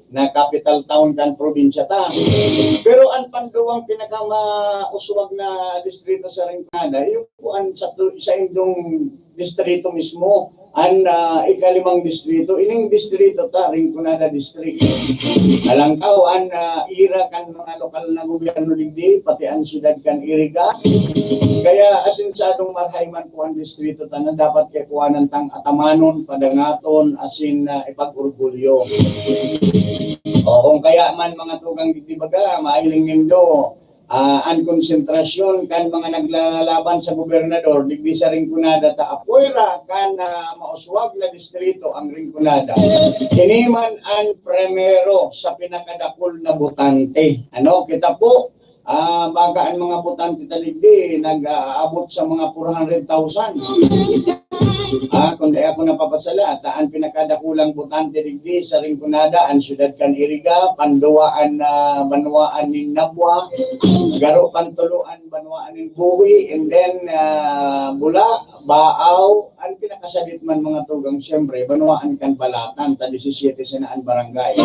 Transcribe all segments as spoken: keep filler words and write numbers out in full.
na capital town kan probinsya ta. Pero an panduwang pinakamauswag na distrito sa Rinconada, iyo po an sa tu-, sa indong distrito mismo, an, ah, ikalimang distrito. Ining distrito ta, Rinconada District. Nalangkaw an, ah, ira kan mga lokal na gobyerno digdi, pati an syudad kan Iriga. Kaya asin sadong marhay man po an distrito ta na dapat kay kuwanan tang atamanon, padangaton, asin, ah, ipag-orgulyo. O, kung kaya man, mga tugang digdi baga, mahiling nindo, ah, an konsentrasyon kan mga naglalaban sa gobernador digdi sa Rinconada ta apuera kan, ah, mauswag na distrito ang Rinconada. Ini man an primero sa pinakadakul na botante. Ano, kita po, ah, baga an mga botante ta digdi nag-aabot sa mga four hundred thousand. Ah, kung di ako napapasala, ta an pinakadakulang botante digdi sa Rinconada, an syudad kan Iriga, panduwa an, ah, banwaan nin Nabua, garo pantulo an banwaan nin Buhi, and then, ah, Bula, Baaw, an pinakasadit man, mga tugang, siyempre, banwaan kan Balatan, ta disisiyete sana an barangay.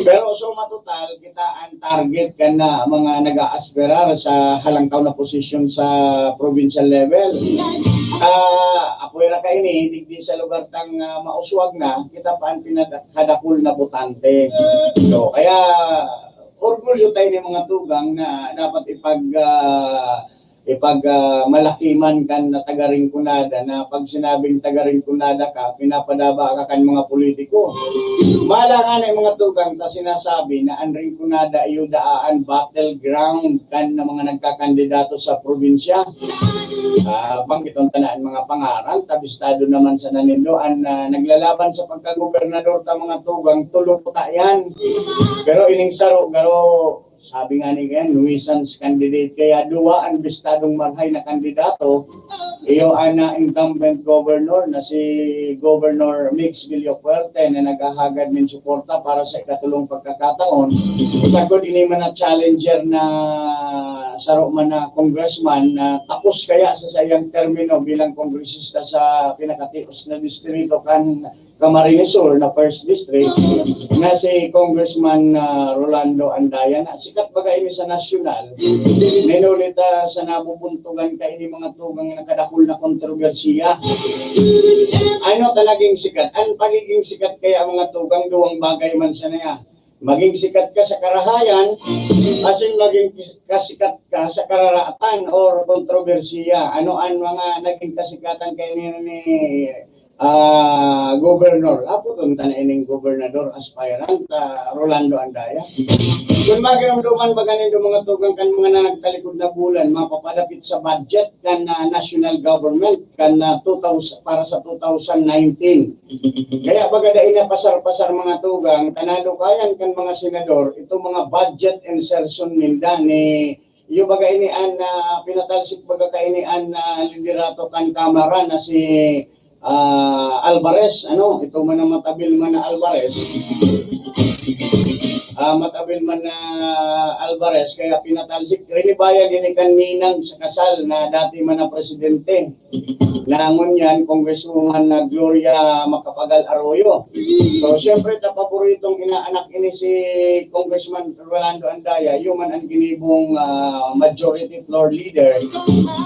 Pero suma total, kita an target kan na mga nag-aaspirar sa halangkaw na posisyon sa provincial level. Ah, apuera kaini, digdi sa lugar tang, ah, mauswag na, kita pa an pinakadakul na botante. So, kaya orgulyo tayo ni mga tugang na dapat ipag, ah, ipag, ah, malaki man kan na taga Rinconada, na pag sinabing taga Rinconada ka, pinapadaba ka kan mga politiko. Mala nga na mga tugang ta sinasabi na an Rinconada iyo daa an battleground kan na mga nagkakandidato sa probinsya. Ah, banggiton ta na an mga pangaran, tabistado naman sa nanindo an, ah, naglalaban sa pagkagobernador ta mga tugang, tulo puta yan. Pero ining saro, garo, sabi nga ni kaya, nuisance candidate. Kaya duwa an bistadong marhay na kandidato. Iyo an, ah, incumbent governor na si Governor Migs Villafuerte na naghahagad nin suporta para sa ikatulong pagkakataon. Sagkod ini man na challenger na saro man na congressman na tapos kaya sa saiyang termino bilang kongresista sa pinakatios na distrito kan Camarines Sur na First District, na si Congressman, ah, Rolando Andaya, na sikat baga ini sa nasyonal, minuli ta sa nabubuntugan kaini mga tugang na kadakul na kontrobersiya. Ano ta naging sikat? An pagiging sikat kaya mga tugang, duwang bagay man sana ya. Maging sikat ka sa karahayan, asin maging kasikat ka sa kararatan or kontrobersiya. Ano an mga naging kasikatan kaini ni, ah, Gobernador? Apoton ta na ining gobernador aspirant, ah, Rolando Andaya. Kun magiramdoman baga nindo mga tugang kan mga na nagtalikod na bulan, mapapadapit sa budget kan, ah, national government kan, ah, two thousand, para sa two thousand nineteen. Kaya baga dai na pasar-pasar mga tugang, ta nadukayan kan mga senador, itong mga budget insertion ninda ni, iyo baga ini an, ah, pinatalsik baga kaini an, ah, liderato kan Kamara na si, ah, Alvarez, ano, ito man ang matabil man na Alvarez. Ah, matabil man na Alvarez, kaya pinatalsik, rinibayan ini kan ninang sa kasal na dati man na presidente. Na ngunyan, Congresswoman na Gloria Macapagal Arroyo. So, siyempre, ta paboritong inaanak ini si Congressman Rolando Andaya, iyo man an ginibong, ah, majority floor leader,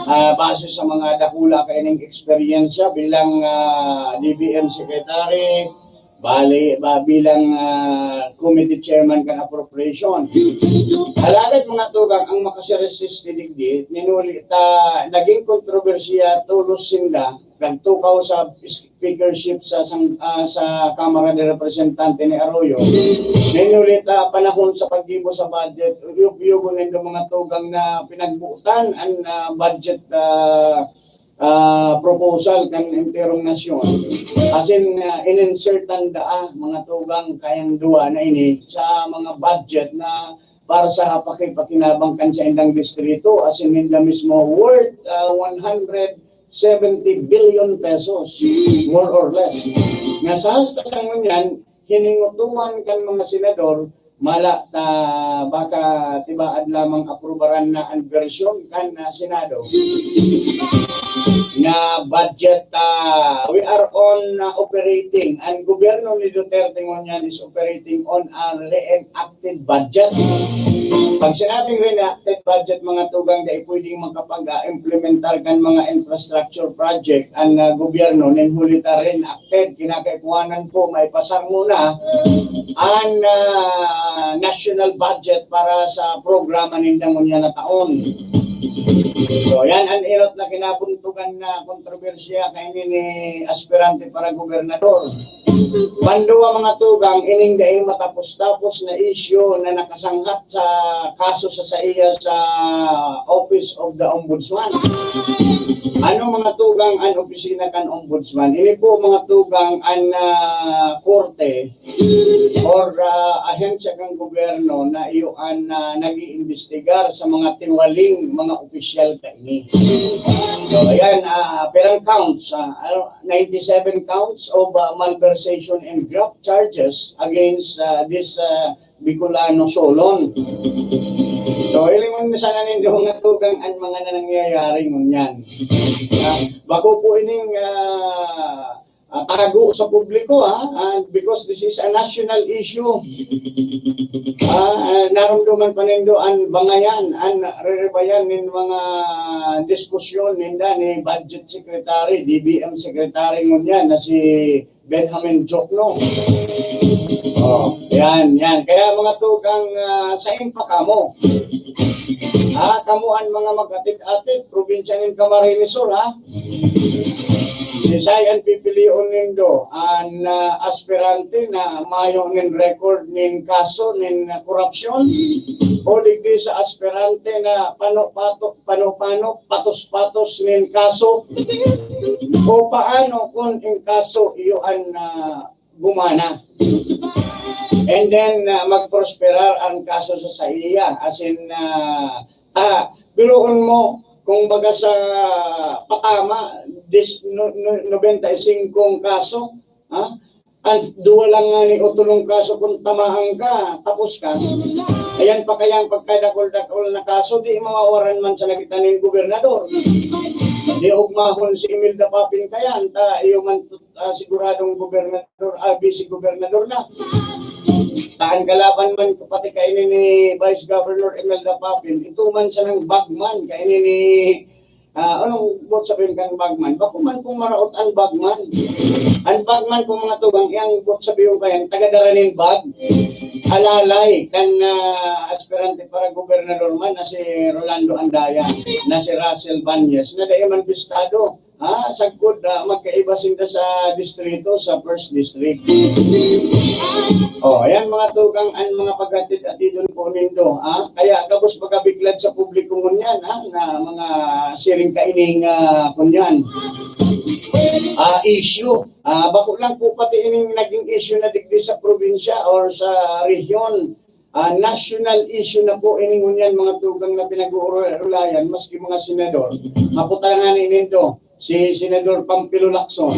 ah, base sa mga dakula kaining eksperyensya bilang, ah, D B M secretary, bali, ba, bilang, ah, committee chairman kan appropriation. Alagad mga tugang, ang makasiresiste digdi, minuli ta, naging kontrobersiya tolos sinda, nagtukaw sa speakership sa sang-, ah, sa Kamara de Representante ni Arroyo. Minuli ta, panahon sa paggibo sa budget, uyog-uyogon nindo mga tugang na pinagbutan an, ah, budget, ah, ah, proposal kan enterong nasyon. Asin, ah, ininsertan daa, mga tugang, kayang duwa na ini sa mga budget na para sa pakipakinabang kan saindang distrito, asin ninda mismo worth, ah, one hundred seventy billion pesos, more or less. Nga sa hasta sa ngunyan, hiningutuhan kan mga senador, mala ta baka tibaad lamang aprubaran na an bersyon kan, ah, Senado. nga budget, ah, we are on, ah, operating. Ang gobyerno ni Duterte ngunyan is operating on a reenacted budget. Pag sinabing reenacted budget, mga tugang, dai pwedeng makapag-implementar kan mga infrastructure project ang, ah, gobyerno nin huli ta reenacted. Kinakaipuhanan po, maipasar muna ang, ah, national budget para sa programa ninda ngunyan na taon. So, yan ang inot na kinabuntugan na kontrobersiya kaini ni aspirante para gobernador. Panduwa, mga tugang, ining dai matapos-tapos na issue na nakasangkot sa kaso sa saiya sa Office of the Ombudsman. Ano, mga tugang, ang opisina kan Ombudsman? Ini po, mga tugang, ang, ah, korte or, ah, ahensya kan gobyerno na iyo an, ah, nag-iimbestigar sa mga tiwaling mga opisyal kaini. So, ayan, ah, pirang counts, ah, ano, ninety-seven counts of, ah, malversation and graft charges against, ah, this, ah, Bicolano Solon. So, hilingon na sana nindo, mga tugang, ang mga na nangyayari ngunyan. Ah, bako po ining, ah, ah, tago sa publiko, ha? And because this is a national issue, ah, ah, narumduman pa nindo an bangayan, an rerebayan nin mga diskusyon ninda ni Budget Secretary, D B M Secretary ngunyan na si Benjamin Jokno. Oh, yan, yan. Kaya, mga tugang, ah, sain pa kamo? Ah, kamo an mga mag-atit-atit, probinsya nin Camarines Sur, ha? Siisay an pipilion nindo, an, ah, aspirante na mayo nin record nin kaso nin korupsyon? O digdi sa aspirante na pano-pato, pano-pano, patos-patos nin kaso? O paano kun in kaso iyo an, ah, gumana? And then, ah, magprosperar an kaso sa saiya. As in, ah, ah, biruon mo, kung baga sa patama, dis-, no-, no-, nobenta y singko ang kaso, ha? An duwa lang ngani o tolong kaso, kung tamaan ka, tapos ka. Ayan pa kaya ang pagkadakul-dakul na kaso, di mawawaran man sa lagita nin gobernador. Di ugmahon si Imelda Papin kayan, ta iyo man, ah, siguradong gobernador, ah, vice gobernador na. Ta an kalaban man pati kaini ni Vice Governor Imelda Papin, ito man siya ng bagman kaini ni, ah, anong buot sabihin kan bagman? Bako man kung maraot an bagman. An bagman kung mga tugang, iyang buot sabihin kayan, tagadara nin bag. Alalay kan, ah, aspirante para gobernador man na si Rolando Andaya, na si Russell Banyes, na dai man bistado. Ah, sagkod, ah, magkaiba sinda sa distrito, sa first district. Oh, ayan, mga tugang, ang mga paghatid-hatidon po nindo, ah. Kaya gabos magabiklad sa publiko ngunyan, ah, na mga siring kaining, ah, kunyan, ah, issue. Ah, bako lang po pati ining naging issue na digdi sa probinsya or sa rehiyon. Ah, national issue na po ini ngunyan, mga tugang, na pinag-uurulayan, maski mga senador. Haputan nga ni nindo, si Senador Pampilo Lacson,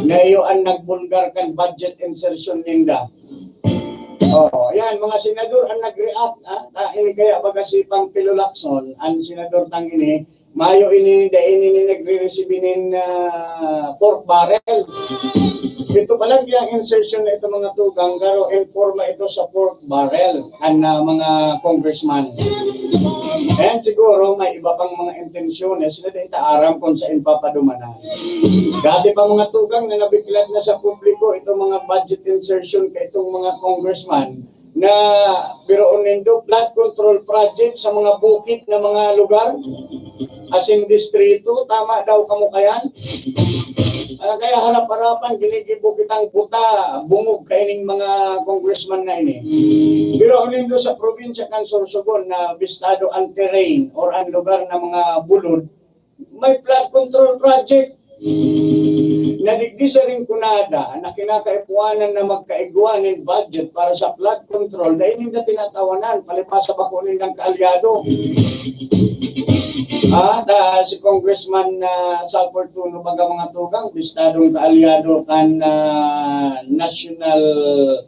na iyo ang nagbulgar kan budget insertion ninda. Oh, yan, mga senador ang nag-react, ah, ta, ini kaya baga si Pampilo Lacson, ang senador tang ini, mayo ini, dai ini nagre-receive nin, ah, pork barrel. Ito pa lang, yung insertion na ito, mga tugang, garo, in forma ito sa pork barrel, kan, ah, mga congressman. And siguro, may iba pang mga intensyones na di ta aram kung saan papadumanan. Dati pa, mga tugang, na nabiklad na sa publiko itong mga budget insertion ka itong mga congressman, na biroon nindo, flood control project sa mga bukid na mga lugar, as in distrito, tama daw kamo kayan? Ah, kaya harap-harapan, ginigibo kitang buta, bungog kaining mga congressman na ini. Biroon nindo sa probinsya kan Sorsogon na bistado ang terrain or ang lugar na mga bulod, may flood control project. Na digdi sa Rinconada, na kinakaipuhanan na magkaigwa nin budget para sa flood control, dai ninda tinatawanan, palibasa bako nindang kaalyado. Ah, ta, si Congressman, ah, Sal Fortuno, baga, mga tugang, bistadong kaalyado kan, ah, national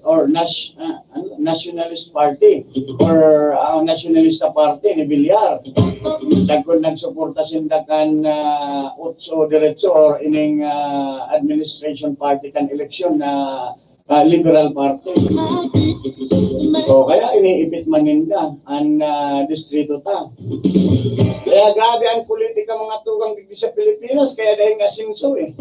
or nas-, ah, ano, Nationalist Party or ang Nationalista Party ni Villar. Sagkod nagsuporta sinda kan ah, Otso Diretso or ining ah, administration party kan eleksyon na ah, Liberal Party. O kaya iniipit man ninda an ah, distrito ta. Kaya grabe ang politika, mga tugang, digdi sa Pilipinas, kaya dahil nga sinso eh.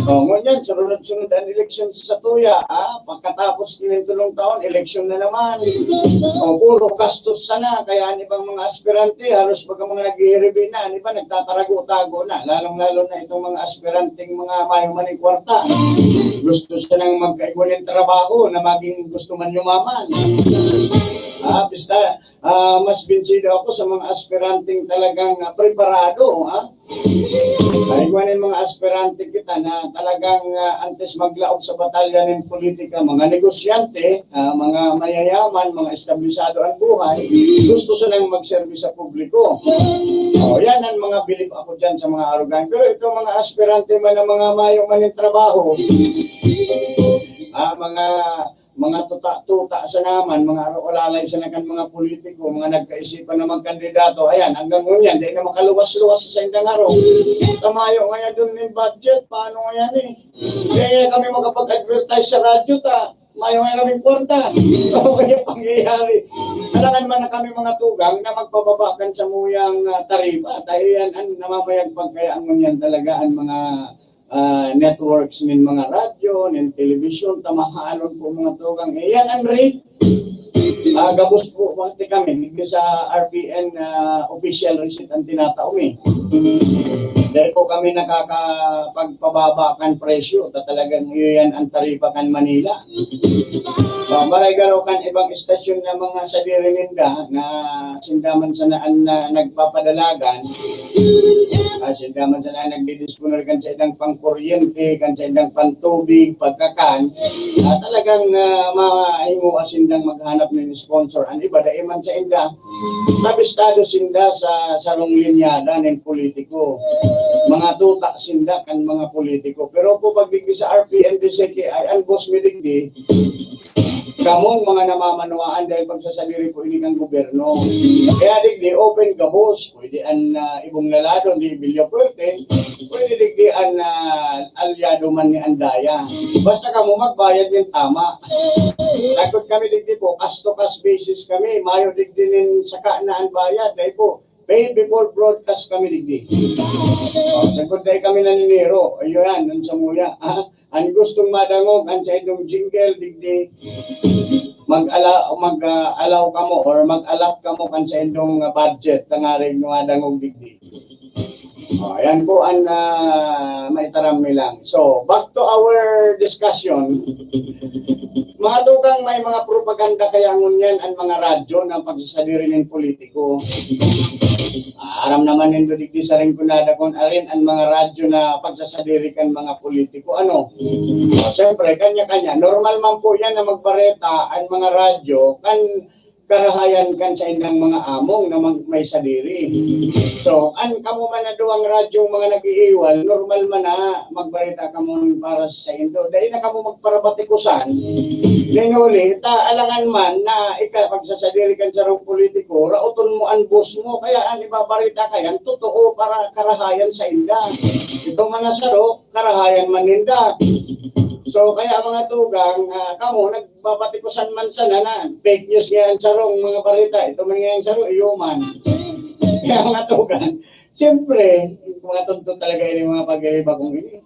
O, ngunyan, sunod-sunod ang eleksyon sa satuya, ah, pagkatapos ng tulong taon, eleksyon na naman. O, puro gastos sana, kaya ang ibang mga aspirante, halos baga mga naghihiribi na, ang iba nagtatarago-tago na, lalong-lalo na itong mga aspiranteng mga mayo man ang kwarta. Gusto sanang magkaigwa ng trabaho na maging gusto man yumaman. Ah, basta, ah, mas binsido ako sa mga aspiranteng talagang ah, preparado, ha? Ay, igwa nin mga aspirante kita na talagang ah, antes maglaog sa batalya ng politika, mga negosyante, ah, mga mayayaman, mga establisado ang buhay, gusto sanang magserbi sa publiko. O, yan ang mga bilib ako dyan sa mga arogan. Pero itong mga aspirante man ng mga mayo man yung trabaho, ah, mga mga tuta-tuta sa naman, mga aroalalay sa nakan mga politiko, mga nagkaisipan na magkandidato, ayan, hanggang ngunyan, di na makaluwas-luwas sa indang harong. Tamayo ngaya dun nin budget, paano ngaya ni? Kaya kami makapag-advertise sa radyo ta, mayo ngaya kaming kwarta. O kaya pangyayari. Alangan man na kami mga tugang na magpababa kan samuyang ah, taripa. Dahil yan, ang namamayagpag kaya ang ngunyan talaga ang mga ah, networks nin mga radyo, nin telebisyon, tamahalon po mga tugang. Eh, yan ang rate. Ah, gabos po pati kami, digdi sa R P N ah, official receipt ang tinatao eh. Dahil po kami nakakapagpababa kan presyo, ta talagang iyan ang taripa kan Manila. Ah, maray garo kan ibang estasyon na mga sadiri ninda na sinda man sana an na nagpapadalagan, ah, sinda man sana nagdidisponer kan saindang pangkuryente, kan saindang pantubig, pagkakan, ah, talagang ah, mahingoa sindang maghanap nin sponsor. An iba, dai man sainda. Kabistado sinda sa sarong linyada nin politiko. Mga tuta sinda kan mga politiko. Pero po pag digdi sa R P N D C K I, ang boss mi digdi, kamong mga namamanwaan dahil pagsasadiri po ini kan gobyerno. Kaya digdi, open gabos. Pwede an ah, Ibong Lalado, ni Villafuerte. Pwede digdi an ah, alyado man ni Andaya. Basta kamo magbayad nin tama. Takot kami digdi po, cash to cash basis kami. Mayo digdi nin saka na an bayad. Dahil po, pay before broadcast kami digdi. O, sagkod dai kami naniniro. Ayun yan, ang samuya. Ah, ang gustong madangog, ang saindong jingle, digdi, mag-ala, mag-allow kamo or mag-allot kamo kan saindong ah, budget, tangarig madangog digdi. O, yan po ang ah, maitaram mi lang. So, back to our discussion. Mga tugang, may mga propaganda kaya ngunyan ang mga radyo na pagsasadiri nin politiko. Ah, aram naman nindo digdi sa Rinconada kun arin ang mga radyo na pagsasadiri kan mga politiko. Ano? O, siyempre, kanya-kanya. Normal man po yan na magbareta ang mga radyo kan karahayan kan saindang mga among na mag- may sadiri. So, an kamo man na duwang radyong mga nag-iiwal, normal man na magbareta kamo para sa saindo. Dai na kamo magparabatikusan. Nin huli, ta alangan man na ika pagsasadiri kan sarong politiko, raoton mo an boss mo, kaya an ibabareta ka yan, totoo para karahayan sainda. Ito man na saro, karahayan man ninda. So, kaya mga tugang, ah, kamo, nagbabatikusan man sana na fake news nga yan sarong mga bareta. Ito man nga yan saro, iyo man. Kaya mga tugang, siyempre, mga tonto talaga ini mga pagiriba kong ini.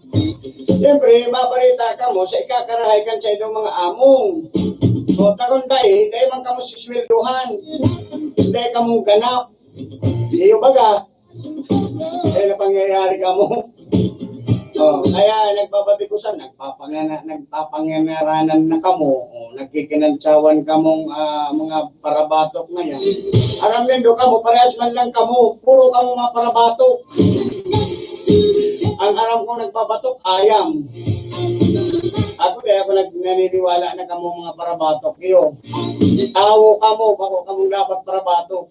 Siyempre, mabareta kamo sa ikakarahay kan saindong mga among. O, takon dai, dai man kamo sisweldohan. Dai kamong ganap. Iyo baga, eh, na pangyayari kamo. O, kaya nagbabatikusan, nagpapangana, nagpapanganaran na kamo. O, nagkikinantsawan kamong ah, mga parabatok na yan. Aram nindo kamo, parehas man lang kamo, puro kamo mga parabatok. Ang aram kong nagbabatok, ayam. Ako, di ako nag- naniniwala na kamo mga parabatok. Iyo, tawo kamo, bako kamong dapat parabatok.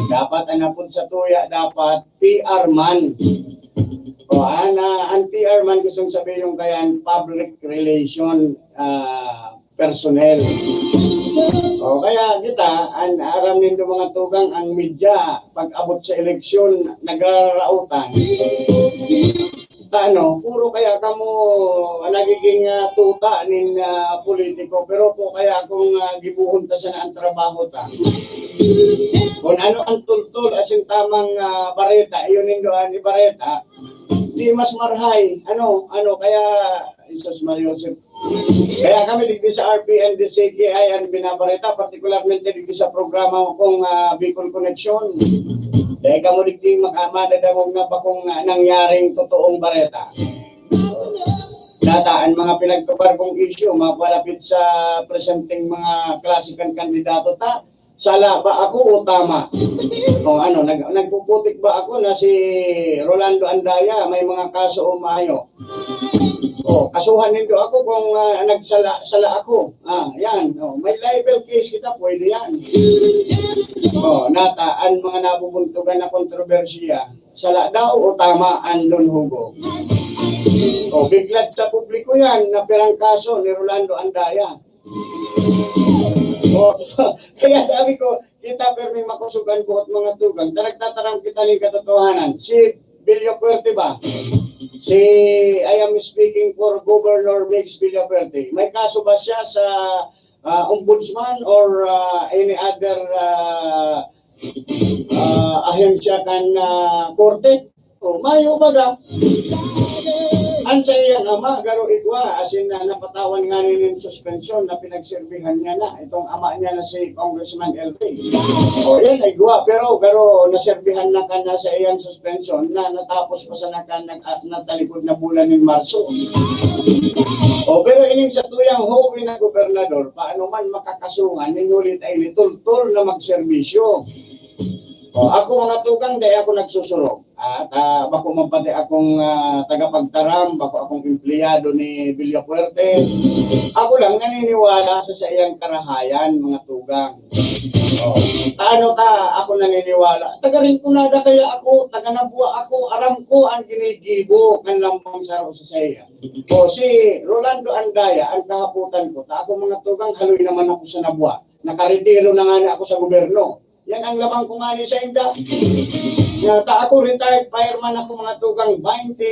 Dapat an apod satuya, dapat P R man. O, an, ah, an P R man, gustong sabihin yung kayan, public relation, ah, personnel. O, kaya kita, an, aram nindo mga tugang, ang media, pag-abot sa eleksyon, nagraraotan. Ano, puro kaya kamo nagiging, ah, tuta nin, ah, politiko, pero po kaya kung, ah, gibohon ta sana ang trabaho ta. Kung ano ang tultol, asin tamang, ah, bareta, iyon nindo an ibareta, di mas marhay. Ano, ano, kaya, Jesus Maria Joseph. Kaya kami digdi sa R P N D C K I ang binabareta, partikularmente digdi sa programa kong, ah, Bicol Connection. Dahil kamo digdi mag-, madadangog na bakong, ah, nangyaring totoong bareta. Data, ang mga pinagtupar kong isyu, mapalapit sa presenteng mga klase kan kandidato ta, sala ba ako o tama? O ano, nag-, nagpuputik ba ako na si Rolando Andaya may mga kaso o mayo? O, kasuhan nindo ako kung, ah, nagsala, sala ako. Ah, yan. O, may libel case kita, pwede yan. O, nata, ang mga nabubuntugan na kontrobersiya, sala daw o tama ang Don Hugo? O, biglad sa publiko yan na pirang kaso ni Rolando Andaya. O, kaya sabi ko, kita perming makosog an buot mga tugang, ta nagtataram kita nin katotohanan. Si Villafuerte ba? Si, I am speaking for Governor Migs Villafuerte. May kaso ba siya sa, ah, ombudsman or, ah, any other, ah, ah, ahensya kan, ah, korte? O, mayo baga. An saiyang ama, garo igwa, asin na napatawan ngani nin suspensyon na pinagserbihan niya na. Itong ama niya na si Congressman Elvin. O, yan, igwa. Pero, garo, naserbihan na kan na saiyang suspensyon na natapos pa sana kan nag-, ah, natalikod na bulan nin Marso. O, pero ining satuyang howe na gobernador, paano man makakasuhan, nin huli ta ini tultol na magserbisyo. O, ako, mga tugang, dai ako nagsusurog. At, ah, bako man pati akong, ah, tagapagtaram, bako akong empleyado ni Villafuerte. Ako lang naniniwala sa saiyang karahayan, mga tugang. O, ta ano ta, ako naniniwala. Taga Rinconada kaya ako, taga Nabua ako, aram ko ang ginigibo kan lambang saro sa saiya. O, si Rolando Andaya, ang kahapotan ko, ta ako, mga tugang, haloy naman ako sa Nabua. Nakaretiro na ngani ako sa gobyerno. Yan ang labang ko ngani sainda. Nga, ta ako retired fireman ako, mga tugang, baynte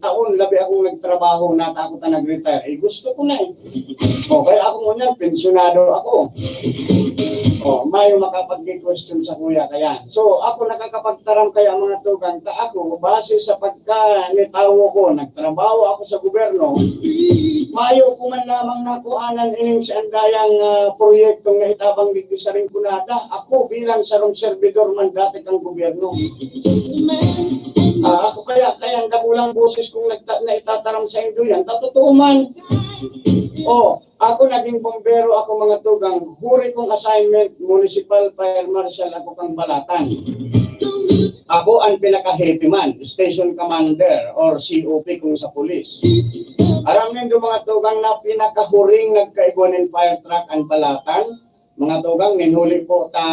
taon labi akong nagtrabaho, nata ako ta nag-retire. Eh, gusto ko na eh. O, kaya ako ngunyan, pensyonado ako. O, mayo makapag-question sa kuya kayan. So, ako nakakapagtaram kaya, mga tugang, ta ako, base sa pagka ni tawo ko, nagtrabaho ako sa gobyerno, mayo ko man lamang nakuanan ining si Andayang, ah, proyektong naitabang digdi sa Rinconada. Ako bilang sarong serbidor man dati kan gobyerno. Ah, ako kaya, kaya ang dakulang boses kong nagta-, naitataram saindo yan, ta totoo man. O, ako naging bombero ako, mga tugang. Huri kong assignment, municipal fire marshal ako kang Balatan. Ako ang pinakahepe man, station commander or C O P kung sa pulis. Aram nindo, mga tugang, na pinakahuring nagkaigwa nin fire truck ang Balatan. Mga tugang, nin huli po ta,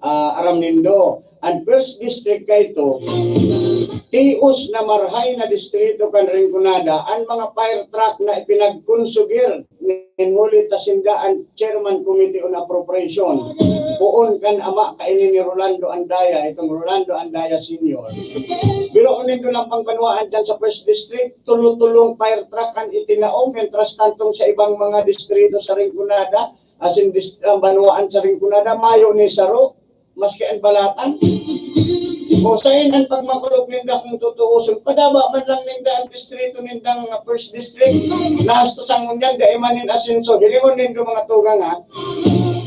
ah, aram nindo, ang first district kaito, tios na marhay na distrito kan Rinconada, ang mga fire truck na ipinagkonsugir nin huli ta sinda ang chairman committee on appropriation. Poon kan ama kaini ni Rolando Andaya, itong Rolando Andaya Senior. Pero nindo lang pang banwaan dyan sa first district, tulo-tulong fire truck ang itinao, mientras tantong sa ibang mga distrito sa Rinconada, asin dis-, ang banwaan sa Rinconada, mayo ni saro, maski ang Balatan. O sain ang pagmakulog ninda kung tutuoson? Padaba man lang ninda ang distrito nindang first district. Nahasta sa ngunyan, dai man nin asenso. Hilingon nindo, mga tugang, ha?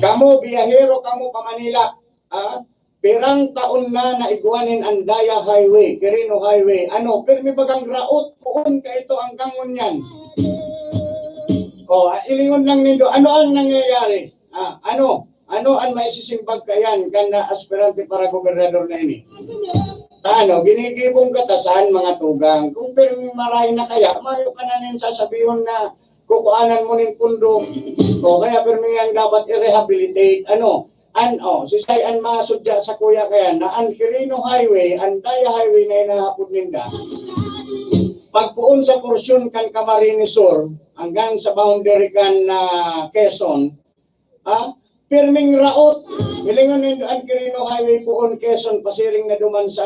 Kamo, biyahero kamo pa Manila, ha? Pirang taon na naigwa nin Andaya Highway, Quirino Highway. Ano, pirmi bagang raot, poon kaito hanggang ngunyan. O, hilingon lang nindo, ano ang nangyayari? Ah, ano? Ano an maisisimbag kayan kan na aspirante para gobernador na ini? Ano, ginigibong katasan, mga tugang. Kung pirmi maray na kaya, mayo ka na nin sasabihon na kukuanan mo nin pundo. O kaya pirmi yan dapat i-rehabilitate. Ano? An, o, si Say an masudya sa kuya kaya na an Quirino Highway, an Daya Highway na hinahapod ninda. Pagpoon sa porsyon kan Camarines Sur, hanggang sa boundary kan, ah, Quezon, ah, pirming raot. Hilingon nindo an Quirino Highway poon Quezon, pasiring na duman sa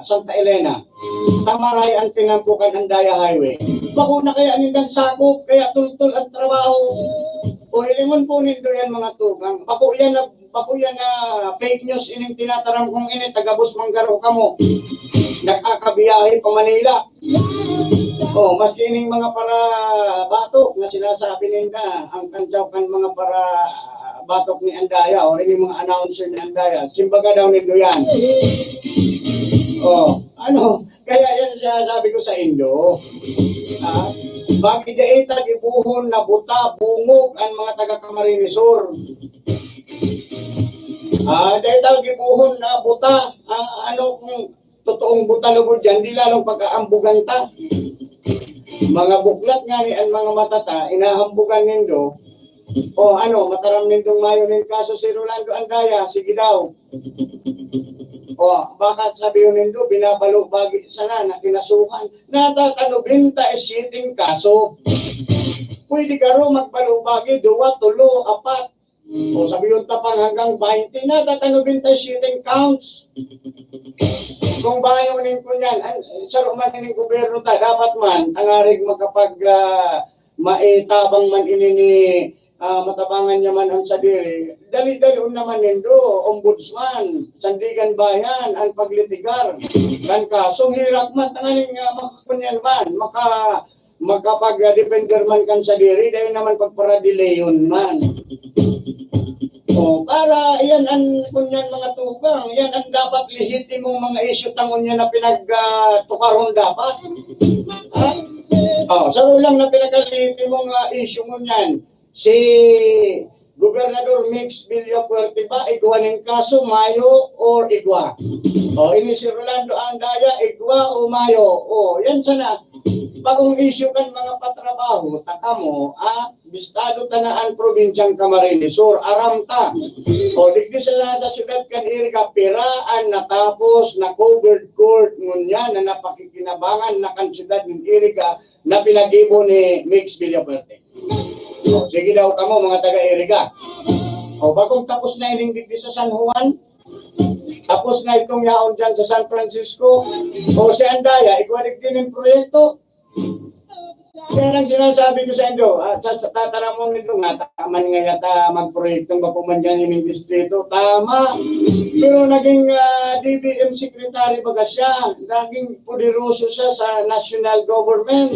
Santa Elena. Tamaray an tinampo kan Andaya Highway. Bako na kaya nindang sakop, kaya tultol ang trabaho. O hilingon po nindo yan, mga tugang. Bako yan na, bako yan na fake news ining tinataram kong ini, taga Bus Manggaro kamo. Nakakabiyahe pa Manila. Oh, maski ining mga para batok na sinasabi ninda, ang kantyaw kan mga para batok ni Andaya o ining mga announcer ni Andaya, simbaga daw nindo yan. Oh, ano? Kaya yan siya sabi ko sa indo. Ha? Bakit dai ta gibohon na buta, bungog ang mga taga Camarines Sur? Ah, dai ta gibohon na buta. Ah, ano kung totoong buta lugod yan, di lalong pag-aambugan ta. Mga buklat nga ni ang mga mata ta, inahambugan nindo. O ano, mataram nindong mayo nin kaso si Rolando Andaya, sige daw. O, baka sabi nindo, binabalo bagi sana na kinasuhan. Natatanubinta is sitting kaso. Pwede garo magbalo bagi, duwa, tulo, apat. O sabi yung tapang hanggang twenty, natatanubinta is sitting counts. Kung bayo nin kunyan, an, saro man nin gobyerno ta, dapat man, tangarig makapag, ah, maitabang man ini ni, ah, matabangan niya man ang sadiri, dali-dali naman nindo, ombudsman, Sandigan Bayan, ang paglitigar kan kaso, hirak man, tanganing, ah, makakunyan man, maka, makapag-defender man kan sadiri, dahil naman pagparadelayon man. O, para iyan ang kunyan mga tugang, iyan ang dapat lehitimong mga isyu tangon niya na pinag, ah, tukaron dapat. Ha? O, saro lang na pinagalehitimong, ah, isyu ngunyan. Si Gobernador Mix Villafuerte ba, igwa nin kaso, mayo or igwa? O, ini si Rolando Andaya, igwa o mayo? O, yan sana. Bagong isyu kan mga patrabaho, takamo, ah, bistado ta na an probinsyang Camarines Sur, aram ta. O, digdi sa, sa syudad kan Iriga, pira an natapos na covered court ngunyan na napakikinabangan na kan syudad nin Iriga na pinag-ibo ni Mix Villafuerte. O, sige daw kamo, mga taga-Iriga. O, bagong tapos na ining digdi sa San Juan, tapos na itong yaon dyan sa San Francisco. O, si Andaya, igwa digdi nin proyekto. Yan ang sinasabi ko sa indo, at sa, sa tataramon nito, nataman nga yata magproyektong bako man dyan ining distrito. Tama. Pero naging, ah, D B M secretary baga siya. Naging poderoso siya sa national government.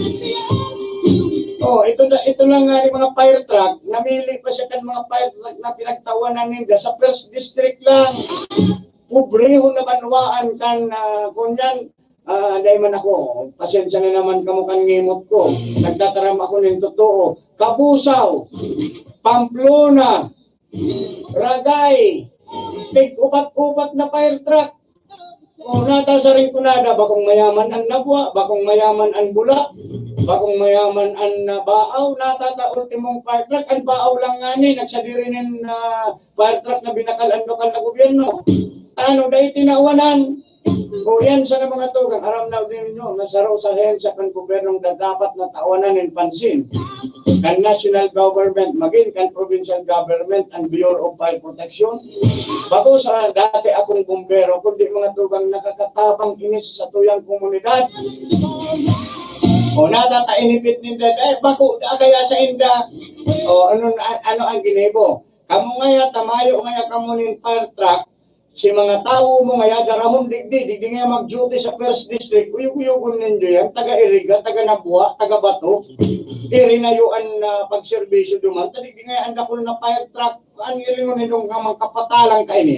O, ito na, ito lang nga ni mga fire truck, namili pa siya kan mga fire truck na pinagtawanan ninda sa first district lang. Pobrehon na banwaan kan, ah, kunyan, ah, dai man ako, pasensya na naman kamo kan ngimot ko. Nagtataram ako nin totoo. Cabusao, Pamplona, Ragay, tig-upat-upat na fire truck. O, nata sa Rinconada, bakong mayaman an nabwa, bakong mayaman an bula, bakong mayaman an, ah, baaw, nata ta ultimong fire truck, an baaw lang ngani, nagsadiri nin, ah, fire truck na binakal an lokal na gobyerno. Ano, dai tinawanan? O yan sana mga tugang, aram na din ninyo, na saro sa ahensya kan gobyernong da-, dapat na tawanan nin pansin kan national government, magin kan provincial government, ang Bureau of Fire Protection. Bako sa dati akong bumbero, kundi mga tugang nakakatabang ini sa satuyang komunidad. O, natatainipit ninda, eh, bako, da kaya sa inda. O, ano, a-, ano ang ginibo? Kamo ngaya, tamayo ngaya kamo nin fire truck, si mga tawo mo ngaya, darahon digdi, digdi ngaya mag-duty sa first district, uyog-uyogon nindo yan, taga Iriga, taga Nabua, taga Bato, irinayo an, ah, pagserbisyo duman, ta digdi ngaya ang dakul na fire truck, ang hilingon nindong kamang kapatalang kaini.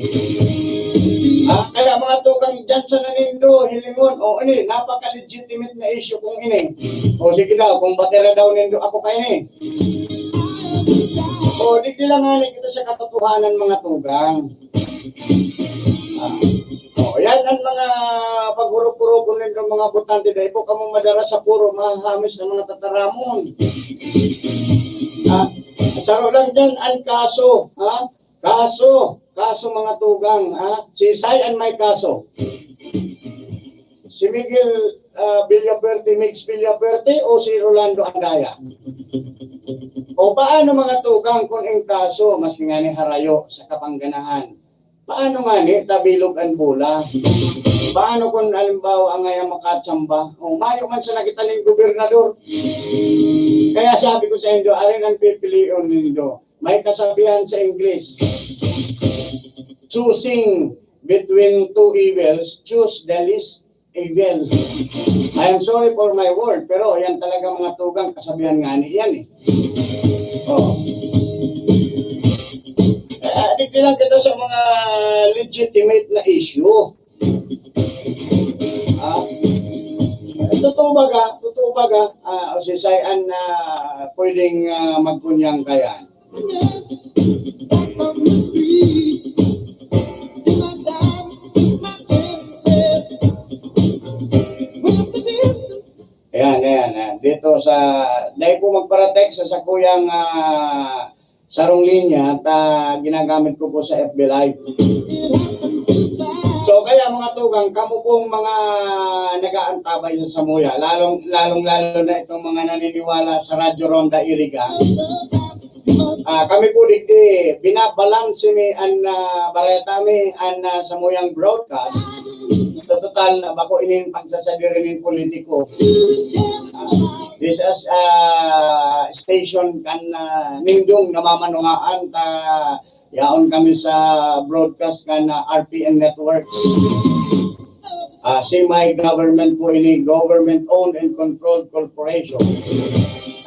Ah, kaya mga tugang dyan sa nanindo, hilingon, o ini, napaka-legitimate na issue kung ini. O sige daw, kung batera daw nindo ako kaini. O, digdi lang nga ni kita sa katotohanan, mga tugang. Ah, o, yan ang mga paghurup-hurupon nindong mga botante. Dai po kamo madara sa puro mahahamis na mga tataramon. Ah, at saro lang dyan, ang kaso, ha? Kaso, kaso, mga tugang, ha? Sisay an may kaso? Si Miguel, ah, Villafuerte, Migs Villafuerte o si Rolando Andaya? O paano, mga tugang, kung in kaso, maski ngani harayo sa kapangganahan, paano ngani ta bilog an bola? Paano kung, halimbawa, ang ngaya makatsamba? O, mayo man sana kita nin gobernador. Kaya sabi ko sa indo, arin ang pipilion nindo. May kasabihan sa English, "Choosing between two evils, choose the least evil." I am sorry for my word, pero yan talaga, mga tugang, kasabihan ngani yan eh. Oh. Eh, dito lang kita sa mga legitimate na issue. Ah, totoo baga, totoo baga, ah, o si Sayan na pwedeng, ah, magkunyang kayan. Ayan, ayan, ayan. Dito sa, dahil po magparatext sa, sa kuyang, ah, sarong linya at, ah, ginagamit ko po sa F B Live. So, kaya, mga tugang, kamo pong mga nag-aantabay sa Samuya, lalong, lalong-lalo na itong mga naniniwala sa Radyo Ronda Iriga. Ah, kami po digdi, binabalanse mi an, ah, bareta mi, an, ah, samuyang broadcast. Sa total, ah, bako ini pagsasadiri nin politiko. Ah, this is, ah, station kan, ah, nindong namamanungaan ta yaon kami sa broadcast kan, ah, R P N Networks. Ah, semi-government po ini, government-owned and controlled corporation.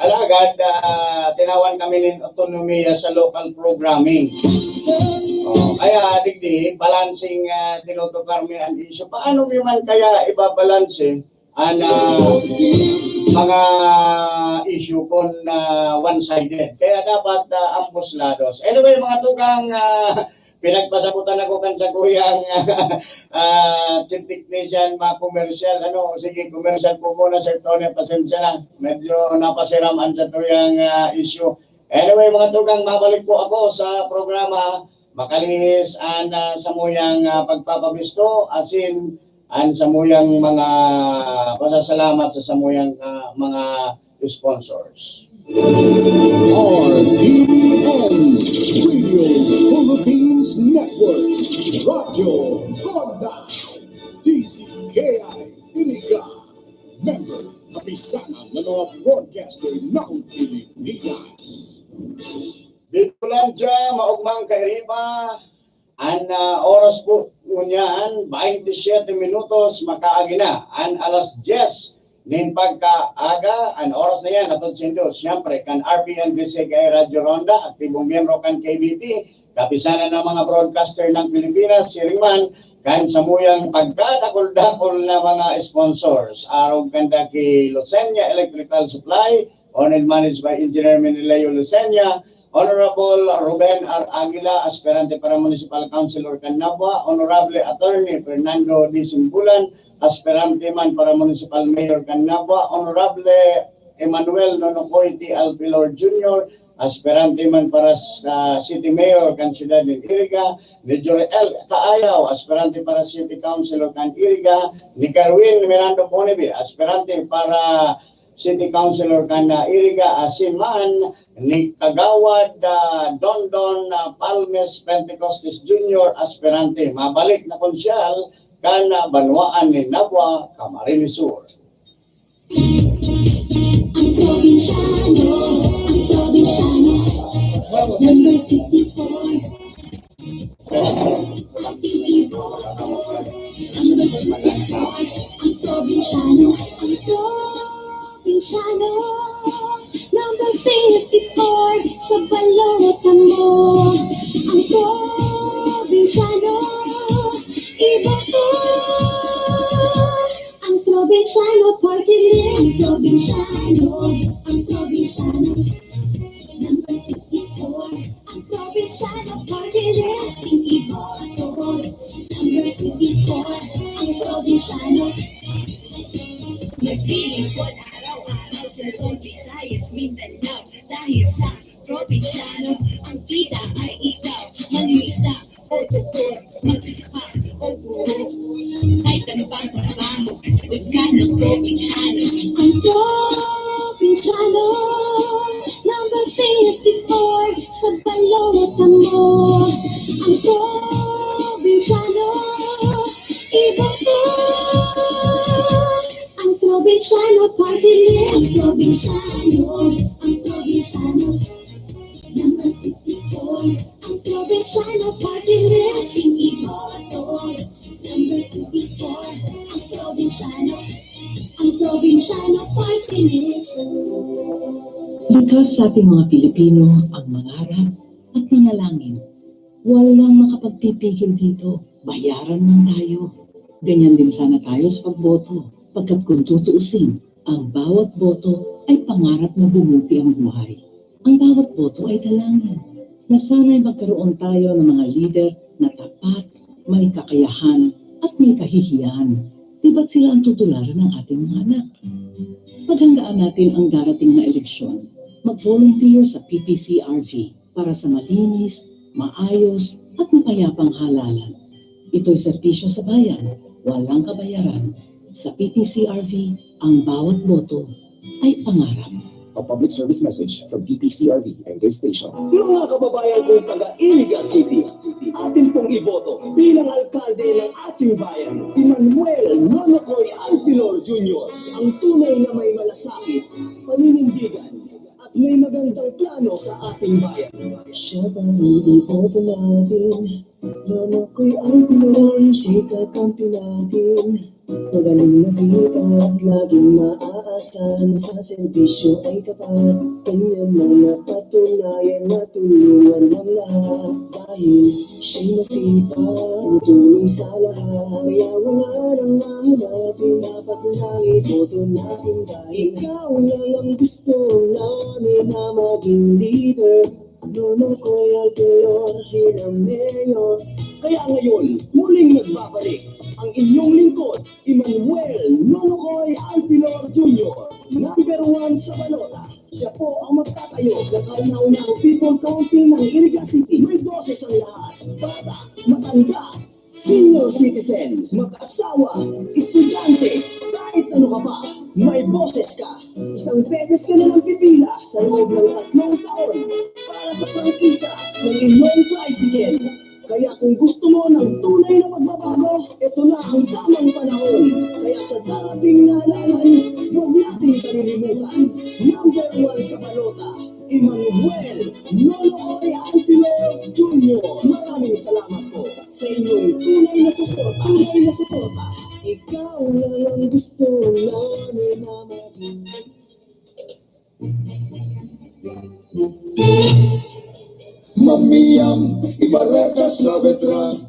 Alagad, ah, tinawan kami nin autonomiya sa local programming. Oh, kaya digdi, balancing, ah, tinutukar mi an issue. Paano mi man kaya ibabalanse an, ah, mga issue kun, ah, one-sided? Kaya dapat, ah, ambos lados. Anyway, mga tugang, ah, pinagpasabotan ako kan sakuyang, ah, chief technician, mga commercial, ano, sige, commercial po muna, Sir Tony, pasensya na. Medyo napasiram an satuyang, ah, issue. Anyway, mga tugang, mabalik po ako sa programa. Makalihis an, ah, samuyang, ah, pagpapabisto, asin an samuyang mga pasasalamat sa samuyang, ah, mga sponsors. R P N Radio Philippines Network, Radyo Ronda, D Z K I Iriga, member, kapisanan ng mga broadcaster ng Pilipinas. Dito lang siya, maugmang kairiba. An, ah, oras po ngunyan, baynte siyete minutos, makaagi na an alas dyes nin pagkaaga. An oras na yan, atod sindo, siyempre, kan R P N D C K I Radyo Ronda, aktibong miyembro kan K B T, kapisanan ng mga broadcaster ng Pilipinas, siring man kan samuyang pagkadakul-dakul na mga sponsors. Arog kanda ki Lucenia Electrical Supply, owned and managed by Engineer Meneleo Lucenia, Honorable Ruben R. Aguila, aspirante para Municipal Councilor kan Nabua, Honorable Attorney Fernando D. Simbulan, aspirante man para Municipal Mayor kan Nabua, Honorable Emmanuel Nonokoy T. Alpilor Junior, aspirante man para sa City Mayor kan Siyudad nin Iriga, ni Joriel Taayaw, aspirante para City Councilor kan Iriga, ni Carwin Miranda Bonibe, aspirante para City Councilor kan, ah, Iriga, asin man ni Kagawad, ah, Dondon, ah, Palmes Pentecostes Junior, aspirante. Mabalik na konsyal kan, ah, banwaan nin Nabua, Camarines Sur. Ang probinsyano, ang probinsyano, number fifty-four. Ang probinsyano, ang probinsyano, number fifty-four, sa balota mo. Ang probinsyano, iba to. Ang probinsyano, party list. Ang probinsyano, ang probinsyano, number fifty-four. Ang probinsyano, party list, iboto. Number fifty-four, ang probinsyano. Naglilingkod araw-araw sa Luzon, Visayas, Mindanao. Dahil sa probinsyano, ang kita ay ikaw. Manlista o doktor, magsasaka o guro. Kahit ano pang trabaho, sa Kamo ang probinsyano, iboto ang probinsyano party list. Probinsyano, ang probinsyano. Number fifty-four, ang probinsyano party list. Iboto, number fifty-four, ang probinsyano, ang probinsyano party list. Likas sa ating mga Pilipino ang mangarap at manalangin. Walang makapagpipigil dito. Bayaran lang tayo. Ganyan din sana tayo sa pagboto. Pagkat kung tutuusin, ang bawat boto ay pangarap na bumuti ang buhay. Ang bawat boto ay dalangin na sana'y magkaroon tayo ng mga lider na tapat, may kakayahan, at may kahihiyan. Di ba't sila ang tutularan ng ating mga anak? Paghandaan natin ang darating na eleksyon. Mag-volunteer sa P P C R V para sa malinis, maayos, at mapayapang halalan. Ito'y serbisyo sa bayan, walang kabayaran. Sa P P C R V, ang bawat boto ay pangarap. A public service message from P P C R V and this station. Mga kababayan kong taga Iliga City, atin pong iboto bilang alkalde ng ating bayan, Emmanuel Nonokoy Alpilor Junior, ang tunay na may malasakit, paninindigan, at may magandang plano sa ating bayan. Siya ba ang iboto natin? Nonokoy Alpilor, siya kakampi natin. Magaling na kita at laging maaasahan. Sa serbisyo ay tapat. Kanyang mga patunayan, matulungan ng lahat. Dahil siya'y masipag, tumutulong sa lahat. Kaya wala nang mahanapin. Dapat lang iboto natin dahil ikaw lang ang gusto namin na maging leader. Nonokoy Alpilor bilang mayor. Kaya ngayon, muling nagbabalik ang inyong lingkod, Emmanuel Nonokoy Alpilor Junior, number one sa balota. Siya po ang magtatayo ng kauna-unahang People Council ng Iliga City. May boses ang lahat. Bata, matanda, senior citizen, mag-asawa, estudyante, kahit ano ka pa, may boses ka. Isang beses ka na lang pipila sa loob ng tatlong taon para sa prangkisa ng inyong tricycle. Kaya kung gusto mo ng tunay na pagbabago, ito na ang tamang panahon. Kaya sa darating na halalan, huwag nating kalilimutan. Number one sa balota, Emmanuel Nonoy Alpilor Junior. Maraming salamat po sa inyong tunay na suporta. Tunay na suporta. Ikaw lang ang gusto namin na maging. Mamiam Ibarreta Saavedra,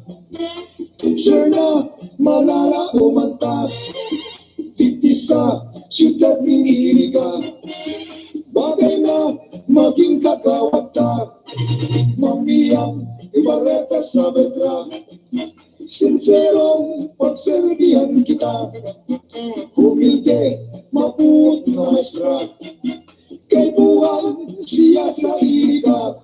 sure na mananalo man ta. Digdi sa siyudad nin Iriga, bagay na magin kagawad ta. Mamiam Ibarreta Saavedra, sinserong pagserbihan kita. Humilde, mabuot na maestra, kaipuhan siya sa Iriga.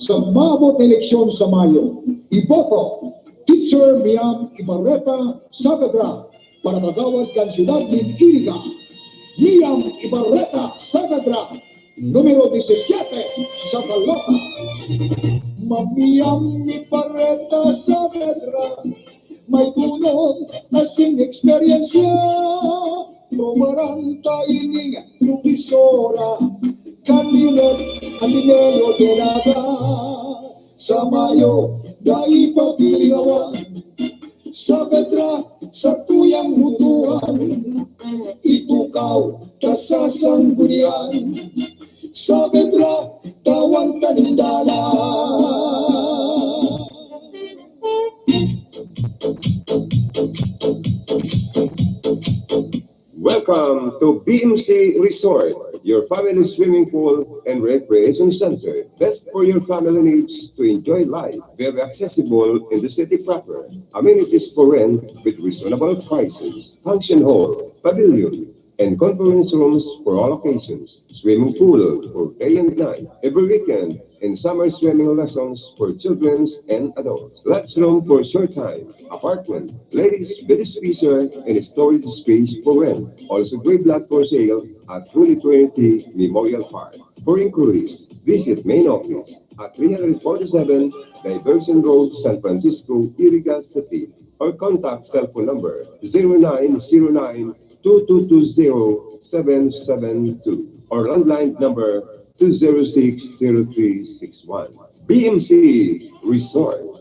Sa maabot na eleksyon sa Mayo, iboto Teacher Miam Ibarreta Saavedra para kagawad kan siyudad nin Iriga. Miam Ibarreta Saavedra, numero disisiete sa balota. Mamiam Ibarreta Saavedra, may dunong asin eksperyensya. Probaran ta ining profesora, kan Leonel Ateneo de Naga. Sa Mayo, dai paglingawan. Saavedra, satuyang botohan. Itukaw ta sa sanggunian. Saavedra, tawan ta nin dalan. Welcome to B M C Resort, your family swimming pool and recreation center. Best for your family needs to enjoy life. Very accessible in the city proper. Amenities for rent with reasonable prices. Function hall, pavilion, and conference rooms for all occasions. Swimming pool for day and night, every weekend, and summer swimming lessons for children and adults. Lots room for short time, apartment, ladies bed spacer, and storage space for rent. Also great lot for sale at Holy Trinity Memorial Park. For inquiries, visit main office at three forty-seven Diversion Road, San Francisco, Iriga City, or contact cellphone number zero nine zero nine two two two zero seven seven two or landline number two zero six zero three six one. B M C Resort.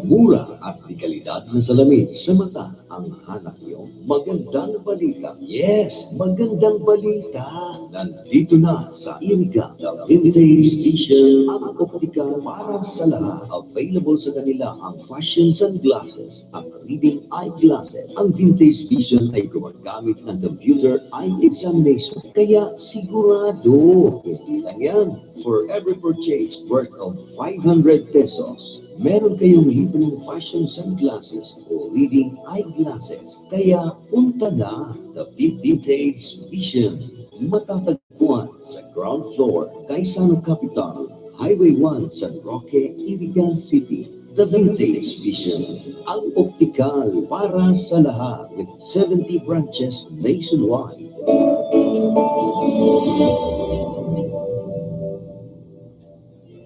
Mura at de kalidad na salamin sa mata ang hanap niyo. Magandang balita. Yes, magandang balita. Nandito na sa Iriga, The Vintage Vision, ang optika para sa lahat. Available sa kanila ang fashion sunglasses, ang reading eyeglasses. Ang Vintage Vision ay gumagamit ng computer eye examination, kaya sigurado. Hindi lang yan. For every purchase worth of five hundred pesos, meron kayong libreng fashion sunglasses o reading eyeglasses. Kaya punta na, The Vintage Vision. Matatagpuan sa ground floor, Gaisano Capital, Highway one, San Roque, Iriga City. The Vintage Vision, ang optikal para sa lahat, with seventy branches nationwide.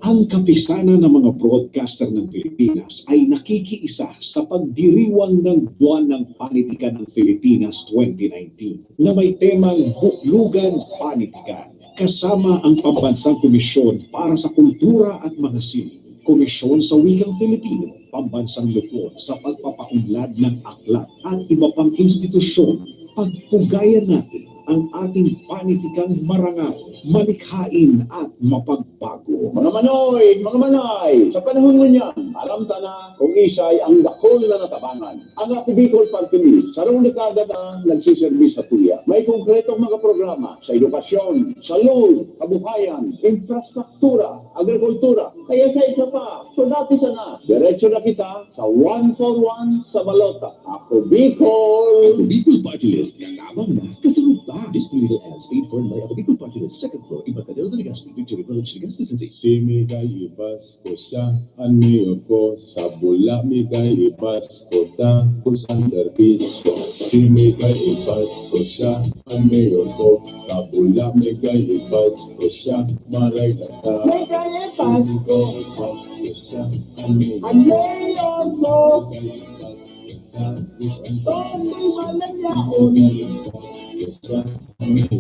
Ang Kapisanan ng mga Broadcaster ng Pilipinas ay nakikiisa sa pagdiriwang ng Buwan ng Panitikan ng Pilipinas twenty nineteen na may temang Buklugan Panitikan, kasama ang Pambansang Komisyon para sa Kultura at mga Sining, Komisyon sa Wikang Filipino, Pambansang Lupon sa pagpapaunlad ng aklat at iba pang institusyon. Pagpugayan natin ang ating panitikang marangal, malikhain at mapagbago. Mga manoy, mga manay, sa panahon ngunyan, aram ta na kung isay ang dakul na natabangan. Ang Ako Bicol Party List, sarong dekada na nagsiserbi sa tuya. May konkretong mga programa sa edukasyon, salud, kabuhayan, infrastruktura, agrikultura. Kaya sa isa pa, so dati sana, diretso na kita sa one for one sa balota. Ako Bicol! Ako Bicol Party List, katabang na, kasunod pa. This political ads paid for by Ako Bicol Party List, second floor, Embarcadero de Legazpi, Victory Village, Legazpi City. Si Miguel Ibas ko siya, an mayor ko, sa Bula Miguel Ibas ko, dako sa serbisyo. Si Miguel Ibas ko siya, an mayor ko, sa Bula Miguel Ibas ko siya, maray na ta. Miguel Ibas ko. Miguel Ibas ko siya, an mayor ko. An mayor ko. Miguel Ibas ko siya, an mayor ko. Tony Malanyaon. Miguel Ibas ko siya,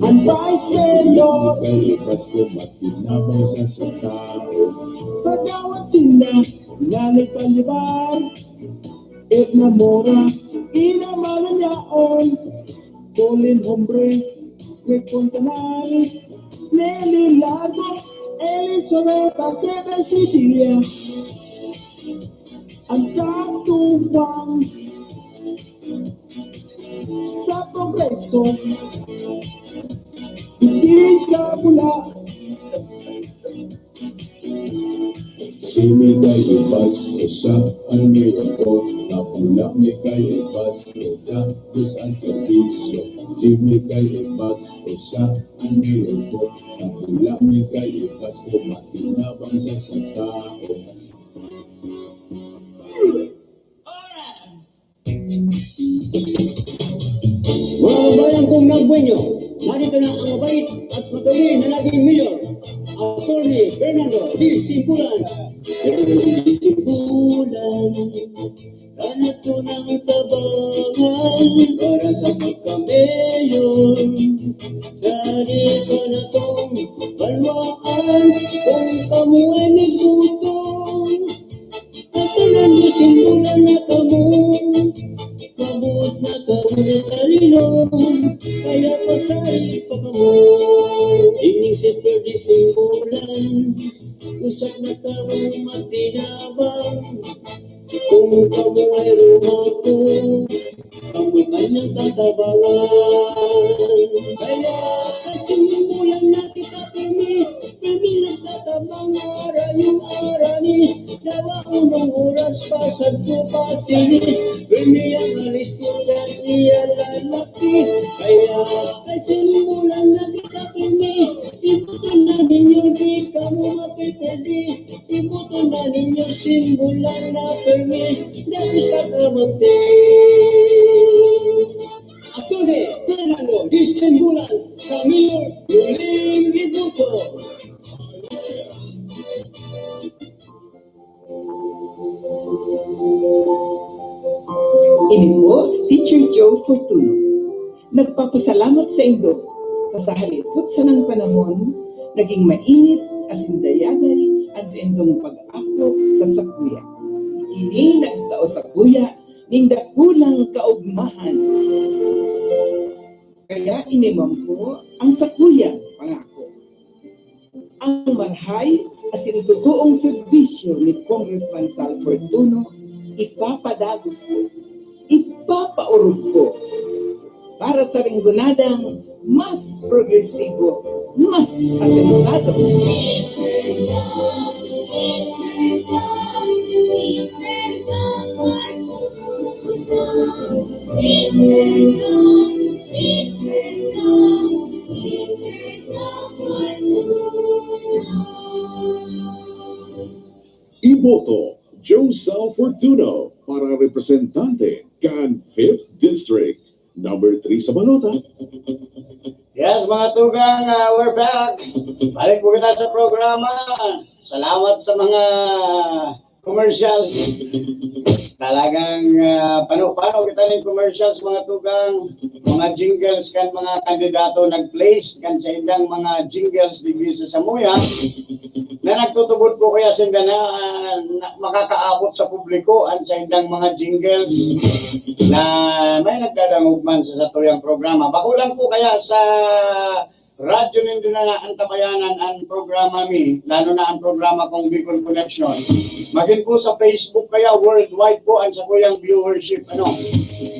Ang Vice Mayor. Kay Pasko, makinabang siya sa tao. Kagawad sinda, nanay palibar. Edna Mora, Ina Malanyaon. Colin Hombre, Rick Fontanal. Nelly Largo, Elizabeth Aceves Cecilia. Ang katuwang sa progreso, hindi sa bula. Si Miguel Ibas ko siya, an mayor ko, sa Bula Miguel Ibas ko, dako sa serbisyo. Si Miguel Ibas ko siya, an mayor ko, sa Bula Miguel Ibas ko, makinabang siya sa tao. Mga kabayan kong nagbuenyo, narito na ang mabait at magaling na naging mayor, Attorney Fernando D. Simbulan. Fernando D. Simbulan, narito na ang tabangan para sa pagka-mayor. Dali pa na tong banwaan kung kamo ay may gutom. Katanan mo, Simbulan, na kamo, mabuot na kamo na kalinom, kaya pasari pa kamo. Ining si Ferdie Simbulan, usap na kamo matinabang. Kung kamo ay rumako, kamo kanyang tatabangan. Kaya kasimulan na kita, pirmi, pirmi nagtatabang, arayo-arani, dawa unong oras pa, sadto pa sini, pirmi ang alistura niya lalaki. Kaya kasimulan na kita, pirmi, ibuton na ninyo, di kamo mapipirdi. Iboto na ninyo, Simbulan na pirmi, dapit ka Teacher Joe Fortuno, nagpapasalamat saindo ta sa halipot sanang panahon, naging mainit asin dayaday an saindong pag-ako sa sakuya. Ini nagtao sakuya nin dakulang kaogmahan. Kaya ini man po ang sakuyang pangako. Ang marahay asin totoong serbisyo ni Congressman Sal Fortuno, ipapadagos ko, ipapaorog ko para sa Linggonadang mas progresibo, mas asensado. Iboto, Joe Sal Fortuno para representante kan Fifth District, number three sa balota. Yes, mga tugang, ah, we're back. Balik po kita sa programa. Salamat sa mga commercials. Talagang, ah, pano-pano kita nin commercials, mga tugang, mga jingles kan mga kandidato nag-place kan saindang mga jingles digdi sa samuya, na nagtutubod po kaya sinda na, ah, na makakaabot sa publiko an saindang mga jingles na may nagdadangog man sa satuyang programa. Bako lang po kaya sa radyo nindo na naantabayanan an programa mi, lalo na an programa kong Bicol Connection. Magin po sa Facebook kaya, worldwide po an sakuyang viewership, ano.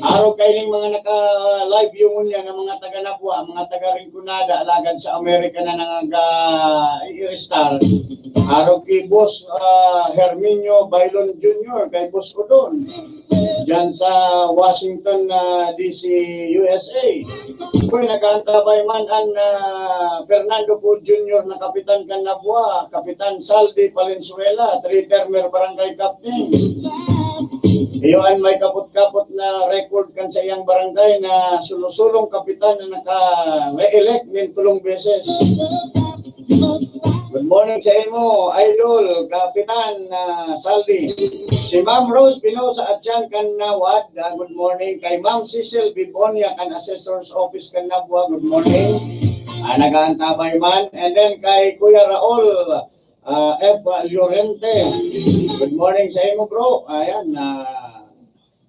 Arog kaining mga naka-live view ngunyan na mga taga Nabua, mga taga Rinconada, alagad sa Amerika na nanga-i-star. Arog kay Boss, ah, Herminio Bailon Junior, kay Boss Odon. Diyan sa Washington, ah, D C, U S A. Uy, nag-aantabay man an, ah, Fernando Poe Junior na kapitan kan Nabua, Kapitan Saldi Valenzuela, three-termer barangay captain. Iyo an may kapot-kapot na record kan sa iyang barangay na sulo-sulong kapitan na naka-re-elect nin tolong beses. Good morning sa imo, Idol, Kapitan, ah, Saldi. Si Ma'am Rose Pinosa Atyan kan Nawad, ah, good morning. Kay Ma'am Cecil Bibonia kan Assessor's Office kan Nabua, good morning. Ah, nag-aantabay man. And then kay Kuya Raul, ah, F. Llorente, good morning sa imo, bro. Ayan, ah,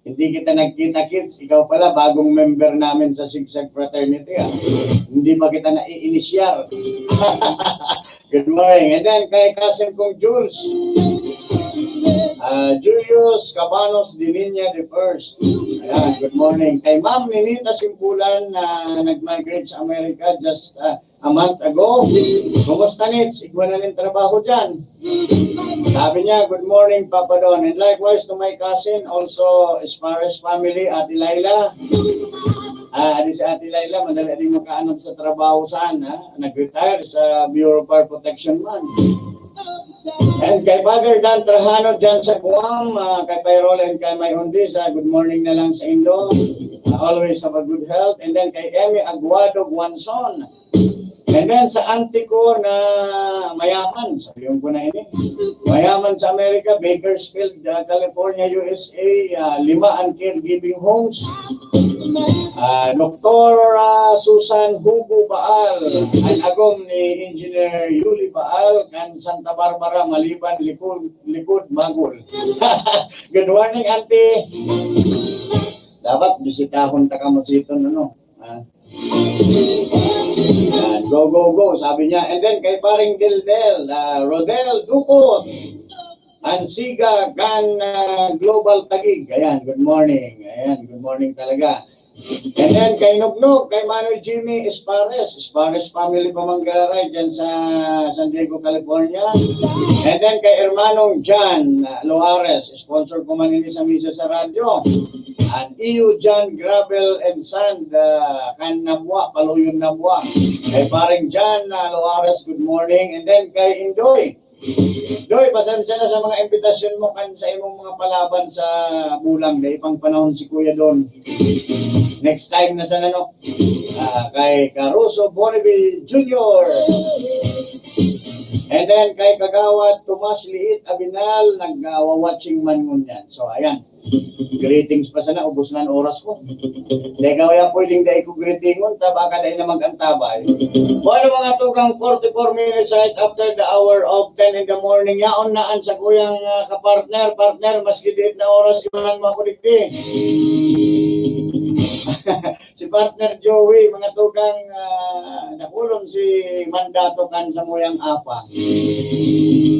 hindi kita nagkita-kits. Ikaw pala, bagong member namin sa Sigsag Fraternity, ah. Hindi pa kita nai-inisyar. Good morning. And then, kay cousin kong Jules, ah, Julius Cabanos de Niña the First. Ayan, good morning. Kay Ma'am Ninita Simpulan na nag-migrate sa Amerika just, ah, a month ago. Kumusta, Nits? Igwa na nin trabaho dyan. Sabi niya, "Good morning, Papa Don." And likewise to my cousin, also Espares family, Ate Laila. Ah, adi si Ate Laila, madali din makaanod sa trabaho saan, ha? Nag-retire sa Bureau of Fire Protection man. And kay Father Dan Trajano dyan sa Guam, ah, kay Pairol and kay May Hundis, ah, good morning na lang sa indo. Ah, always have a good health. And then kay Emmy Aguado Guanzon. And then sa auntie ko na mayaman, sabihin ko na ini, mayaman sa Amerika, Bakersfield, ah, California, U S A, ah, lima ang caregiving homes. Ah, Doktora Susan Hugo Baal, an agom ni Engineer Yuli Baal, kan Santa Barbara, Maliban, Likod, Likod, Magul. Good morning, Auntie. Dapat bisitahon ta ka masiton, ano? Ah. Yan, go, go, go, sabi niya. And then kay paring Dildel, ah, Rodel Ducot, Ansiga, kan, ah, Global Taguig. Ayan, good morning. Ayan, good morning talaga. And then kay Nugnog, kay Manoy Jimmy Espares, Espares family pa man giraray dyan sa San Diego, California. And then kay Hermanong John, ah, Loares, sponsor ko man ini sa misa sa radyo. An iyo John Gravel and Sand, ah, kan Nabua, Paluyon Nabua. Kay paring John, ah, Loares, good morning. And then kay Indoy, Doy, pasensya na sa mga imbitasyon mo kan sa imong mga palaban sa bulang, dai pang panahon si Kuya Don. Next time na sana, no? Ah, kay Caruso Bonibi Junior. And then kay Kagawad Tomas Liit Abinal, nag-, ah, watching man ngunyan. So, ayan. Greetings pa sana, ubos na an oras ko. Dai ka kaya pwedeng dai ko greetingon, ta baka dai na mag-antabay. Bueno, mga tugang, forty-four minutes right after the hour of ten in the morning. Yaon na an sakuyang, ah, kapartner. Partner, maski diit na oras, iwanan mo ako digdi. Si partner Joey, mga tugang, ah, dakulon si mandato kan samuyang apa.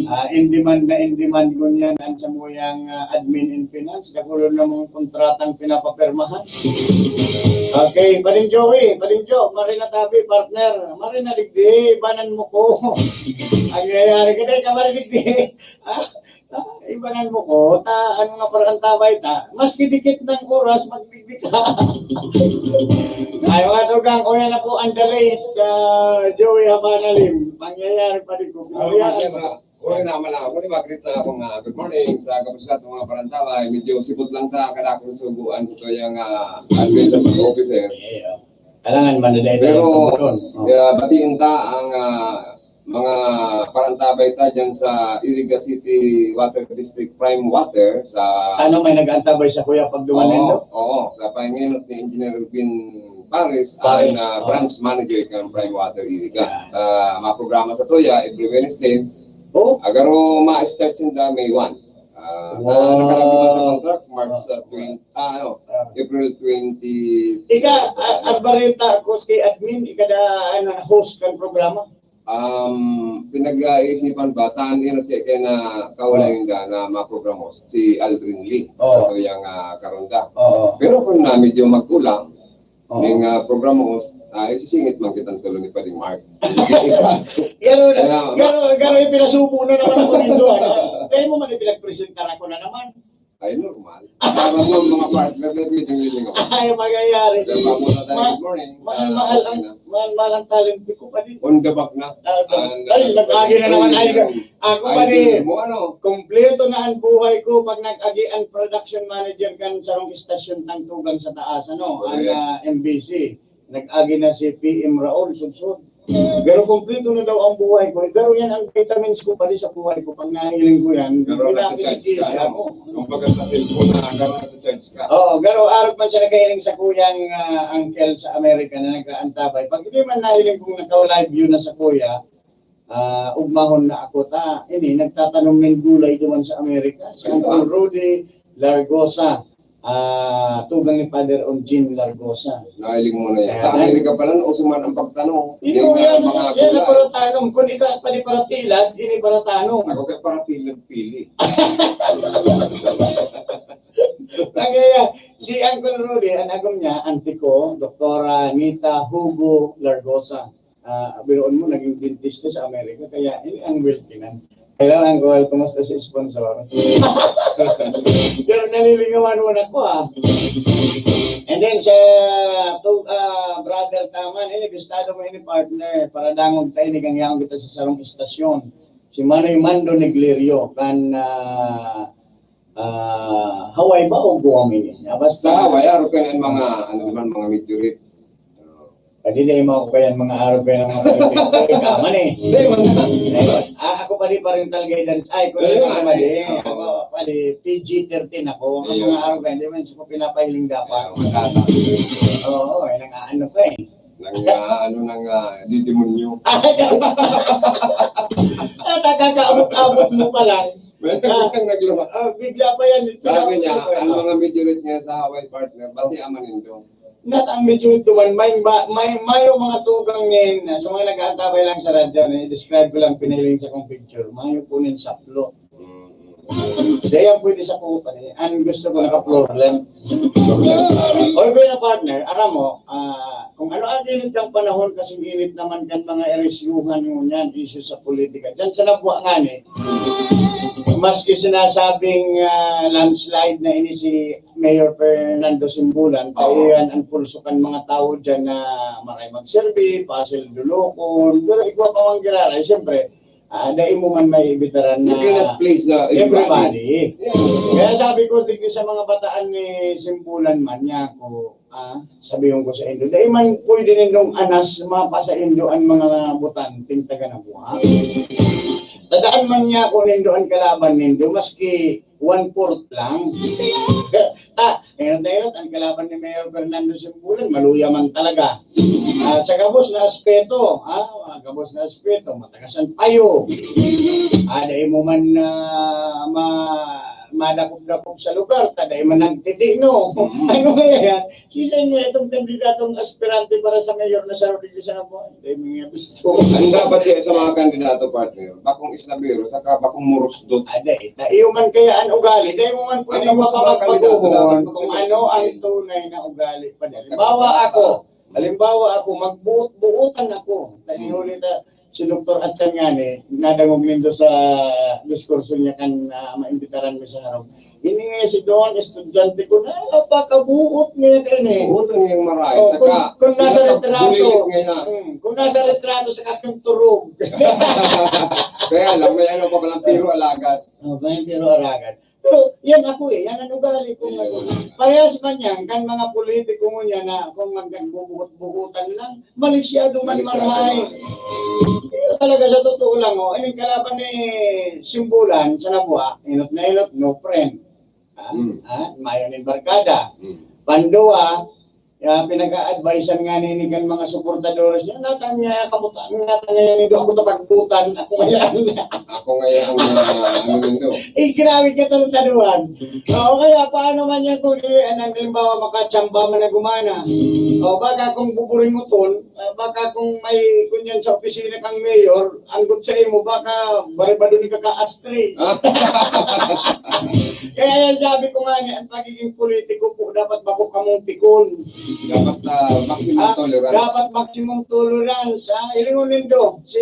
Ah, in demand na in demand ngunyan an samuyang, ah, admin in finance. Dakulon na mga kontratang pinapapirmahan. Okay, Pading Joey, Pading Jo, mari na tabi, partner. Mari na digdi, ibanan mo ko. Ang nangyayari ka, dai ka mari digdi. Ah, ah, ibanan mo ko, ta, ano nga parang tabay ta, maski dikit ng oras, magdigdi ka. Ay, mga tugang, kuya na po, ang the late, ah, Joey Habanalim. Pangyayari pa din ko. Hello, Kuya. Partner, ah, uri naman lang ako ni Margaret na akong, ah, good morning sa kapos lahat ng mga parantabay. Medyo sibot lang ta, kadakong suguan sa tuyang, ah, administrative officer. Yeah. Kailangan man na dahil Pero, tayo sa buton. Oh. Yeah, batiin ta ang, ah, mga parantabay ta dyan sa Iriga City Water District Prime Water sa Ano, may nag-aantabay sa kuya pag duman Oo, nindo? Oo, sa pahinginot ni Engineer Vin Paris, Paris, ang, ah, oo. Branch manager kan Prime Water Iriga. Yeah. Sa mga programa sa tuya, every Wednesday. Oh? Agaro ma-start sinda May one. Ah, Wow. Nakalagay sa contract, March, ah, twenty, ah, ano, Ah. April twenty. Ika, a-, ang balita ko si admin, ika da, ano, host kan programa? Um, pinag-aisipan ba? Taan inot kaya, kaya na kaulay Oo. nga na maprograma si Aldrin Lee Oo. sa tuyang, ah, karonda. Oo. Pero kung na medyo magkulang, Oo. ning, ah, programa, ah, isisingit man kitang tulo ni Pading Mark. Garo na, Kaya, garo, garo yung pinasubo na naman ako nindo, ano? Kaya mo man ipinagpresentar ako na naman. Ay, normal. Tama mo, mga partner, na medyo ngiling ako. Ay, mangyayari. Kaya pa muna tayo, Ma-, good morning. Mahal-mahal Ah, ang, okay na. mahal-mahal ang talent ko pa din. On the back na. Ah, And, ay, ah, nag-agi na naman, ay, ay, ako pa ay, din. Mo, ano? Kompleto na ang buhay ko pag nag-agi ang production manager kan sarong istasyon tang tugang sa taas, ano, ang, Correct. ah, M B C. Nag-agi na si P M Raul, sudsod. Pero kompleto na daw ang buhay ko. Eh, pero yan ang vitamins ko pali sa buhay ko. Pag nahiling ko yan, Pero pinakikikis nasa-charge ka, ako. Kumbaga sa cellphone na, pero nasa-charge ka. Oo, pero arog man siya nagkahiling sa kuyang, ah, uncle sa Amerika na nag-aantabay. Pag hindi man nahiling kong naka-live view na sa kuya, ah, ugmahon na ako ta. Ini, nagtatanom ng gulay duman sa Amerika. Si Ano Uncle ba? Rudy Largosa. Ah, tugang ni Father Eugene Largosa. Nahiling mo na yan. Ayan. Sa Amerika pala, nauso man ang pagtanom. Iyo, Yung, yan, ah, mga yan ang gulay. Paratanom. Kung ikaw pala paratilad, ini paratanom. Ako kay paratilad pili. Ang, eh, si Uncle Rudy, ang agom niya, auntie ko, Doktora Nita Hugo Largosa. Ah, biruon mo, naging dentista sa Amerika, kaya, eh, ang wealthy na. Kailangan ko, well, kumusta si sponsor? Pero nalilingawan mo na ko, ah. And then, sa, to, ah, brother Taman, eh, gustado mo ini, partner, para dangog tayo, nigangyang kita sa sarong istasyon. Si Manoy Mando Neglerio, kan, ah, ah, Hawaii ba o Guam ini? Ah, basta Sa Hawaii, araw kayo ng mga, ano naman, mga meteorite. Pwede na yung mga kukayan, mga araw kayo ng mga meteorite. Kaman eh. Hindi, man. Ayun. Ah, ako pali parental guidance. Ay, kung Ayun, ano ano mali. eh. Ako pali P G thirteen ako. Ang Ayun. mga araw kayo, hindi man siya ko pinapahiling dapat. Ayun, matata. Oo, eh, nang-aano pa eh. Nang, ah, ano, nang, ah, didemonyo. Ah, nakakaabot-abot mo pa lang. Meron Ah, kang nagluma. ah, bigla pa yan. Sabi niya, Bigla pa yan. ang mga meteorite nga sa Hawaii, partner, bati aman nindo. Not ang meteorite duman, may ba-, may, mayo mga tugang ngayon, ah, sa mga nag-aantabay lang sa radyo, na i-describe ko lang, pinahiling sa kong picture. Mayo po nin saplo. Mm. Di yan pwede sa kuko pa rin. Ang gusto ko naka-floor length. Oy, bueno, partner, aram mo, ah, kung ano ang init ng panahon, kasing init naman kan mga irisyuhan ngunyan, issue sa politika. Diyan sa Nabua nga ni, maski sinasabing, ah, landslide na ini si Mayor Fernando Simbulan, Oo. kaya yan ang pulso kan mga tao dyan na maray magserbi, pasil dulokon, pero igwa pa man giraray, siyempre, ah, dai mo man may bitaran You na cannot please the everybody. everybody. Yeah. Kaya sabi ko, tigil sa mga bataan ni Simbulan man niya ako, ah, sabihin ko sa indo, dai man pwede nindong anas mapa sa indo ang mga butanteng taga Nabua. Tadaan man niya ako nindo an kalaban nindo, maski one-fourth lang. Ah, enot na enot, ang kalaban ni Mayor Fernando Simbulan, maluya man talaga. Ah, sa gabos na aspeto, ah, gabos na aspeto, matagas ang payo. Ah, dai mo man, ah, ma-, madakop-dakop sa lugar, ta dai man nagtitino. Ano kaya yan? Sisay nga itong kandidatong aspirante para sa mayor na sa Rodriguez na po? Dai mo nga gusto. Ang dapat kaya sa mga kandidato, partner, bakong isnabero, saka bakong murusdot. Ah, dai. Ta iyo man kaya an ugali, dai mo man pwedeng mapapagbaguhon kung ano ang tunay na ugali pa. Halimbawa ako, halimbawa ako, magbuot-buotan ako. Dahil huli ta, si Doktor Atyan nga ni, nadangog nindo sa diskurso niya kan, ah, maimbitaran mi sa harong. Ini nga si Don, estudyante ko, napakabuot niya kaini. Buot niya yung maray. Oh, kung, kung nasa retrato, hmm, kung nasa retrato sa kaking turog. Kaya lang, may ano pa palang piro alagad. Oh, may piro alagad. Pero yan ako eh, yan ang ugali ko ngayon. Parehas man yan, kan mga politiko ngunyan na kung mag-, nagbubuhot-buhutan lang, malisyado man marahay. Iyo talaga sa totoo lang, oh, ining kalaban ni Simbulan sa Nabua, enot na enot, no friend. Ah, ah, mayo ning barkada. Pandua, ya, pinag-a-advisean nga nini kan mga suportadores niya, natang niya, kamutan, natang niya, nindo ako tapagbutan, ako ngayon. Ako ngayon ang, ah, ano nindo. Eh, grabe ka, taluan. Oo, kaya paano man yan kung di, ano, halimbawa, makachamba man na gumana? O, baka kung buburinguton, ah, baka kung may kunyan sa opisina kang mayor, anggot sa imo, baka baribado ni kaka Astri. Kaya yan, sabi ko nga ni, ang pagiging politiko po, dapat bako kamong pikon. Dapat, ah, maximum tolerance. Dapat maximum tolerance, ha? Hilingon nindo, si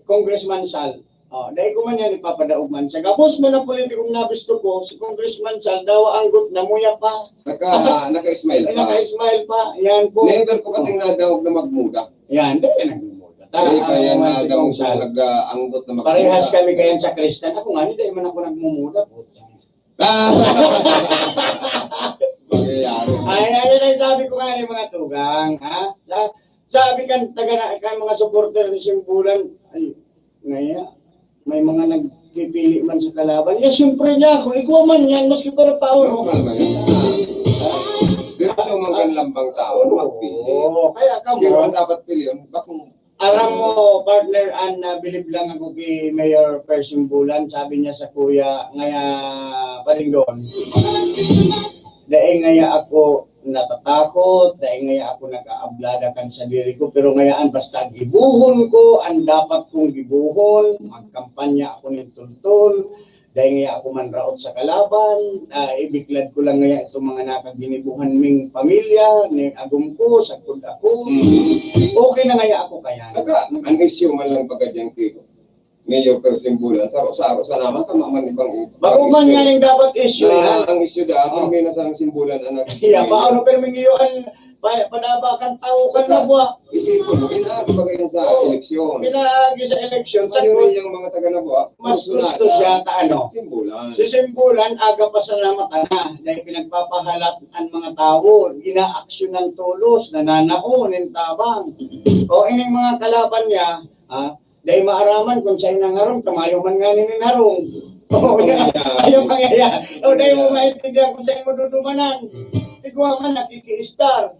Congressman Sal. Oh, dai ko man yan ipapadaog man. Sa gabos man ang politikong nabisto ko, si Congressman Sal, dawa anggot na muya pa. Naka, naka-smile pa. Naka-smile pa. Yan po. Never ko pating nadangog na magmuda. Yan, dai yan nagmumuda. Dai pa yan nadangog na nag-, ah, anggot na magmuda. Parehas kami kayan sa Kristan. Ako nga, dai man ako nagmumuda. Puta. Ah! Mangyayari. Ay, ayun ang sabi ko nga ni mga tugang, ha? Sa-, sabi kan taga na, kan mga supporter ni Simbulan, ay, ngaya, may mga nagpipili man sa kalaban. Ya, siyempre niya ako, igwa man yan, maski para paon. Normal man yan. Diretso man kan lambang tao, magpili. Oo, kaya kamo. Pero ang dapat pilion, bakong Aram mo, partner, an, ah, bilib lang ako ki Mayor Per Simbulan, sabi niya sa kuya, ngaya, Paringgon, dai ngaya ako natatakot, dai ngaya ako nag-aablada kan sadiri ko, pero ngayaan basta gibohon ko an dapat kong gibohon, magkampanya ako nin tultol, dai ngaya ako manraot sa kalaban, ah, ibiklad ko lang ngaya itong mga nakaginibohan ming pamilya, nin agom ko, sagkod ako. Mm. Okay na ngaya ako kaya. Saka, an issue man lang pagka dyan, Kiko. Mayor Per Simbulan, saro-saro sa naman, tama man ibang iba. Bako man yan ang dapat issue na yan. Ang issue dapat, may nasa ang Simbulan, anak. Iya, ba, ano, pero may ngiyoan, pa-, panabakan tao ka na buwa. Isipon mo, inaano ba kayo sa eleksyon? Inaagi sa eleksyon. Sa yung mga taga na buwa, mas gusto siya ta ano. Simbulan. Si Simbulan, aga pa sa namata na, dahil pinagpapahalat ang mga tao, inaaksyonan tolos, nananao, nin tabang. O, ining mga kalaban niya, ha, dai maaraman kung saen ang harong, kamayo man ngani nin harong. O, yan. Ayaw mangyayari. O, dai mo maintindihan kung saen mo dudumanan. Igwa man, nakikiistar.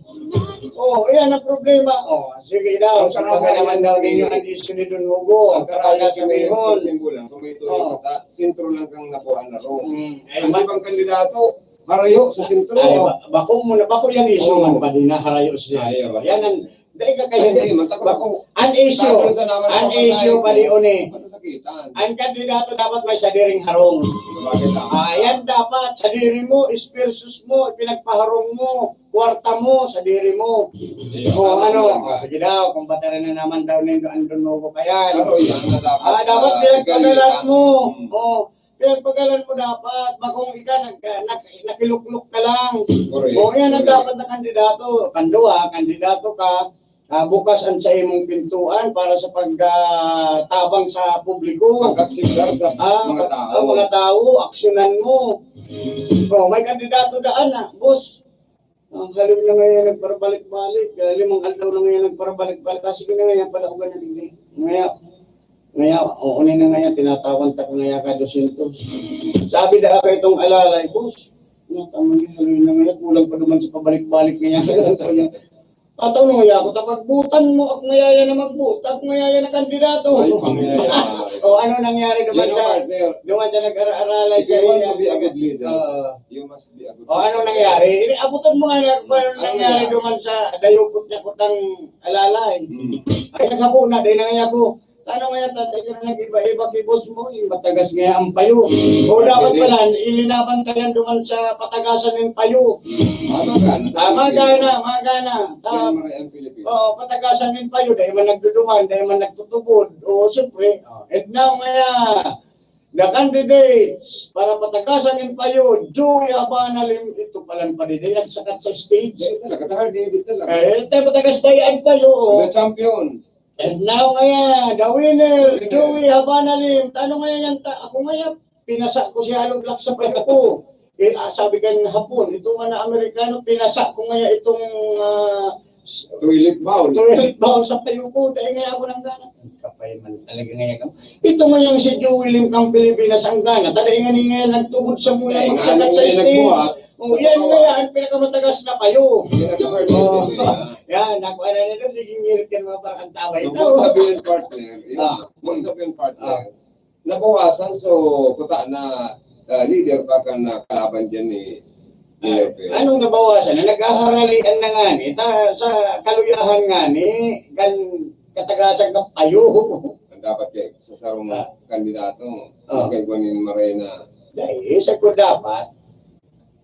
O, yan ang problema. O, sige daw, sa mga naman daw ninyo ang issue ni Don Hugo. Ang karayo sa sabihon. Simbulan, kung may tuloy ka, sentro lang kang nakuha na harong. Mm. Ang ibang kandidato, harayo sa sentro. Ay, ba-, bako muna, bako yan issue man pa din na harayo siya. Yan ang Dai ka kaya. Hindi, man, takot ako. An issue, an issue, pali, oni. Masasakitan. An kandidato dapat may sadiring harong. Sabagay, tama. Ah, yan dapat, sadiri mo, spiritus mo, ipinagpaharong mo, kwarta mo, sadiri mo. Sige daw, kumpara na naman daw nindo an Don Hugo kayan. Pero yan na dapat, ah, dapat pinagpagalan mo. Hmm. O, Pinagpagalan mo dapat, bakong ika nag-, nag-, nakiluklok ka lang. Correct. O, yan ang dapat na kandidato. Pandua, kandidato ka, ah, bukas ang sa imong pintuan para sa pag, ah, tabang sa publiko. Pagkaksigar sa mga tao. Ah, mga tao, aksyonan mo. O, may kandidato daan na, boss. Ang haloy na ngayon nagparabalik-balik, ah, limang aldaw na ngayon nagparabalik-balik. Ah, sige na ngayon, palaogan na digdi. Ngaya, Ngaya, oo, ni na ngaya, tinatawan ta ka ngaya ka dosyentos. Sabi da ka itong alalay, "Boss, ano tama ni haloy na ngaya, kulang pa naman sa pabalik-balik ngaya." Ataw na ngaya ako, tapagbutan mo, ako ngaya yan na magbuta, ako ngaya yan na kandidato. Ay, pangyayaman. O, ano nangyari duman Yan ang sa, partner. duman sa nag-araralay If sa you want iya? to be a good leader, Oo. you must be a good O, ano leader. nangyari? Ini, abutan mo nga na kung ano Ano nangyari nangyari? duman sa dayupot niya kutang alalay. Hmm. Ay, naghabo na, dahil na ngaya ako. Ano ngaya, tatay, ka na nag-iba-iba kay boss mo? Yung matagas ngaya ang payo. O, dapat Hindi. pala, ilinaban ka yan duman sa patagasan ng payo. Tama ka. Tama ka na, mga gana. Yan Ta- ang mga ang Pilipino. Oo, patagasan ng payo, dahil man nagduduman, dahil man nagtutubod. O, siyempre. O, and now ngaya, the candidates para patagasan ng payo, Joey Habana Lim, ito palang padiday, nagsakat sa stage. Hindi talaga, talaga, hindi talaga. Eh, tayo matagas pa yan payo, o. The champion. And now ngaya, the winner, Winner. Joey Habana Lim. Tano ngaya yan, ta-, ako ngaya, pinasa ko si Halong Black sa payo ko. Eh, ah, sabi kan Hapon, ito man na Amerikano, pinasa ko ngaya itong, ah, Toilet bowl. toilet bowl sa payo ko. Dahil ngaya ako nang gana. Kapay man talaga ngaya ka. Ito ngayang si Joey Lim kang Pilipinas ang gana. Talaga nga niya nagtubod sa mula Dahil magsagat nga sa niya stage. nagbuhat. O, yan ngaya, ang pinakamatagas na payo. Pinaka-hard O, ito, eh, ah. yan, nakuha na nila, sige, ngirit ka naman para kang taway So, ito. Huwag sabihin, partner. Yun. Ah. Huwag sabihin, partner. Ah. Nabawasan, so, kuta na, ah, leader pa kan, ah, kalaban dyan ni, ni Ay, Yorke. anong nabawasan? Na naghaharalian na nga ni, ta-, sa kaluyahan nga ni, kan katagasan kang payo. Ang dapat kay, sa sarong Ah. kandidato, Ah. kay Juanin Marena. Dahil, sa ko dapat,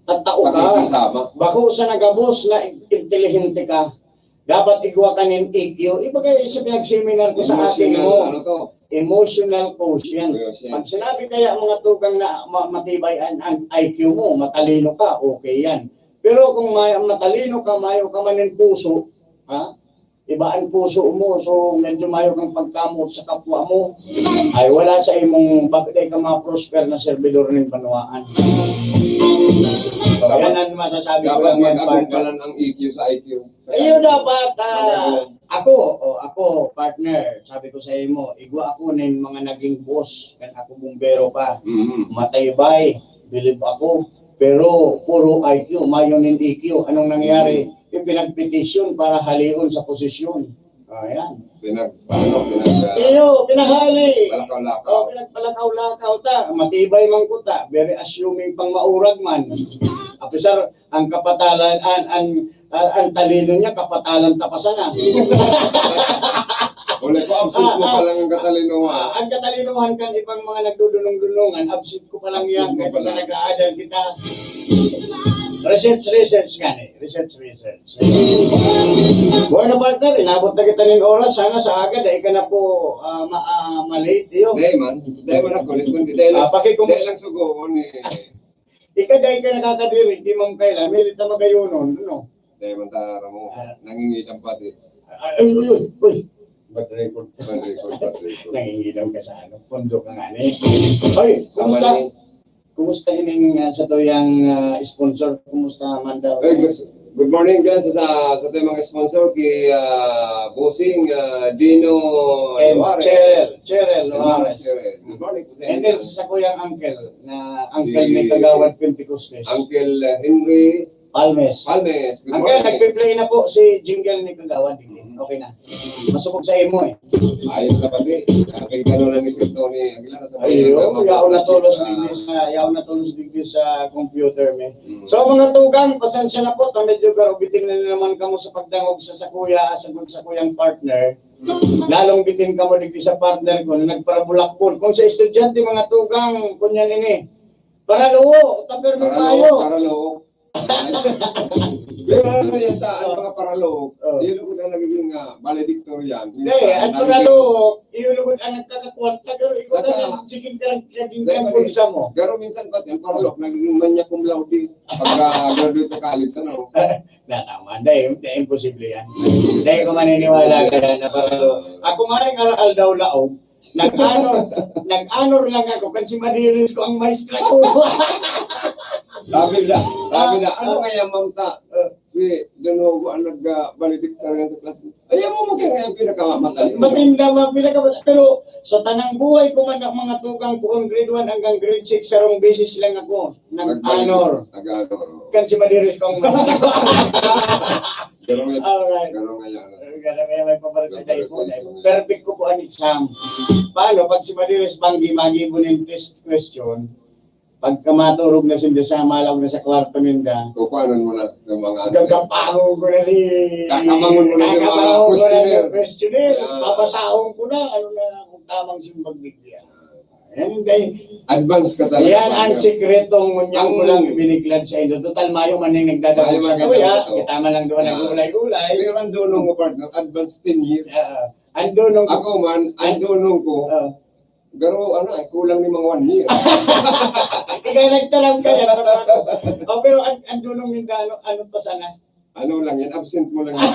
Tattao ka. Pakikisama. Bako sa nagabos na in-, intelihente ka. Dapat igwa ka nin E Q. Iba kayo sa pinagseminar ko sa atin Emotional, mo. ano to? Emotional quotient. Quotient. Pag sinabi kaya mga tugang na ma-, matibay an, an I Q mo, matalino ka, okay yan. Pero kung may, matalino ka, mayo ka man nin puso, ha? Iba an puso mo, so medyo mayo kang pagkamoot sa kapwa mo, ay wala sa imong pag-, dai ka ma-prosper na servidor nin banwaan. So, Dapat, yan ang masasabi ko dapat lang yan, partner. mag-agumpalan ang E Q sa I Q. Ayun, dapat, ah, Mag-agumpalan. ako, o, ako, partner, sabi ko sa imo, igwa ako nin mga naging boss, kan ako bumbero pa. Mhm. Mataybay, bilib ako, pero puro I Q, mayo nin E Q. Anong nangyari? Mhm. Ipinagpetisyon para halion sa posisyon. Ayan. Pinag-, ano, pinag-, ah, Iyo, pinahali. palakaw-lakaw. O, pinagpalakaw-lakaw ta. Matibay man ko ta. Very assuming pang maurag man. Apisar, ang kapatalan, an, an, an, ang talino niya, kapatalan ta pa sana. Wala ko, absent ko Ah, pa ah. lang ang katalinohan. Ah, ang katalinohan kan ibang mga nagdudunong-dunongan, absent ko pa lang Absent yan, mo kahit pa lang. nag-aadal kita. Research, research nga ni. Research, research. Bueno, partner, inabot na kita nin oras. Sana sa aga, dai ka na po, ah, ma-, ah, ma-late, iyo. Dai man. Dai man ako, late man. Dai lang, Ah, pakikumusta. dai lang sugoon eh. Ika, dai ka nakakadiri, di man kailan. May lita magayonon, ano? Dai man ta, Ramo. Ah. Nangingitam pa di. Ah, ay, uy, uy, uy. Bad record. Bad record, bad record. Nangingitam ka sa ano, pondo ka nga ni. Hoy, Sa kumusta? mali. Kumusta ining, ah, sa tuyang, ah, sponsor? Kumusta man daw? Ay, good, good morning dyan sa, sa, sa tuyang mga sponsor, kay, ah, Bossing, ah, Dino And Juarez. Cheryl, Cheryl Good morning, Juarez. Cheryl. Good morning po sa And inyo. then sa sakuyang uncle, na uncle Si ni Kagawad Pentecostes. Uncle, ah, Henry Palmes. Palmes. Good Uncle, morning. nagpe-play na po si jingle ni Kagawad. Okay na. Masubog sa imo eh. Ayos na pati. Ah, kay gano'n ang isip to ni Aguilar, sa Ay, mga yun. mga Yaon na mga tolos ah. digdi sa, yaon na tolos digdi sa computer, me. Mm. So, mga tugang, pasensya na po, ta medyo garubitin na naman kamo sa pagdangog sa sakuya, sa, sa kuyang partner. Lalong bitin kamo digdi sa partner ko na nagparabulakbol. Kung sa estudyante, mga tugang, kunyan ini, paralo, tapir mo Paralo, tayo. paralo. Pero ano yan ta, ang Oh. mga paralok, Oh. yun ang nagiging, ah, valedictorian. Hindi, Minsan, ang nagiging paralok, yun ang nagkakakwarta, pero ikaw Saka, na, chicken ka lang, naging hindi, kang mali. bulsa mo. Pero minsan pati ang paralok, nagiging magna cum laude pagka graduate sa college, ano? Na, tama, hindi, hindi, imposible yan. Hindi ko maniniwala ka yan na paralok. Ako nga rin, aral daw laog, Nag-honor, nag-honor lang ako kasi madiris ko ang maestra ko. Sabi na, sabi na, Ah, "Ano ah. kaya, ma'am, ta, ah, si Don Hugo ang nag, ah, valedictorian sa klase?" Ayaw mo, mo kaya ang pinakamamagaling. Matinda, ma-, pinaka-, pero Sa tanang buhay ko man, ang mga tugang ko, on grade one hanggang grade six, sarong beses lang ako nag-honor. Nag-honor. Kan si Madiris kong mas. Ganun nga. Alright. Ganun nga yan. Ganun nga yan, may paborito na ipon. Perfect ko po ang exam. Paano? Pag si Madiris banggi, magibo ng test question, pagka maturog na sinda sa, malaog na sa kwarto ninda, kukuhanon mo na sa mga answer. Gagapangon ko na si, kakamangon mo na sa mga kakamangon ko na si questionnaire. Questionnaire. Yeah. Babasahon ko na, ano na, kung tamang simbag bigyan. Yan, day. Advance ka talaga, partner. Yan ang sikretong ngunyan ko lang ibiniklad sa inyo. Total, mayo man yung nagdadabog sa tuya. Mayo man yung nagdadabog. Kita man lang doon nag-ulay-ulay. Pero ang dunong mo, partner, advance ten years. Ah, ang dunong ko. Ako man, ang dunong ko, ah, garo, ano, eh, kulang ni mga one year. Ikaw nagtaram ka yan, pero ako. Oh, pero ang, ang dunong ninda, ano, ano to sana? Ano lang yan, absent mo lang yan.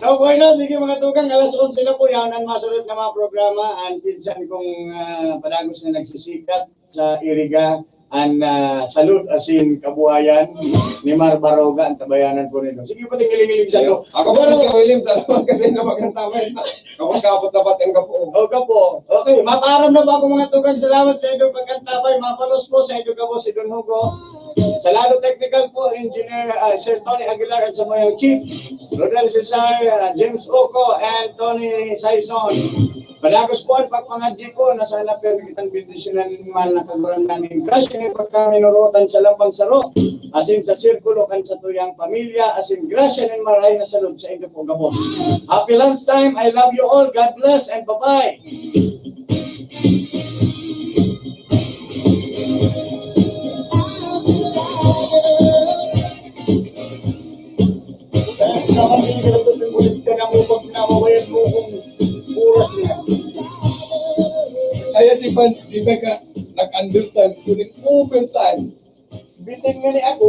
So, bueno, sige mga tugang, alas onse na po, yan ang masunod na mga programa. Ang pinsan kong, ah, padagos na nagsisikat sa Iriga, ang, ah, salud asin kabuhayan ni Mar Baroga, ang tabayanan po nito. Sige po, tingiling-iling sa to. Ako po, pero si William, salamat kasi na maganda, may kapot-kapot na pati ang kapo. O, kapo. Okay, mapaaram na po ako, mga tugang. Salamat sa inyong pagkantabay. Mapalos po sa inyong kapo, si Don Hugo. Sa Lalo Technical po, Engineer, ah, Sir Tony Aguilar at sa Moyang Chief, Rodel Cesar, ah, James Oco, and Tony Saison. Padagos po ang pagpangadji ko na sana pirmi kitang bendisyonan nin mahal na Kagurangnan nin grasya nin pagkaminurotan sa lambang saro, asin sa sirkulo kan satuyang pamilya, asin grasya nin marahay na salud sa inyo po gabos. Happy lunch time. I love you all. God bless and bye-bye. Kaya naman yung nagpapingulit ka na mo pag nababayan mo kung oras na. Kaya di ba, di ba ka nag-undertime, kuning overtime? Bitin nga ni ako.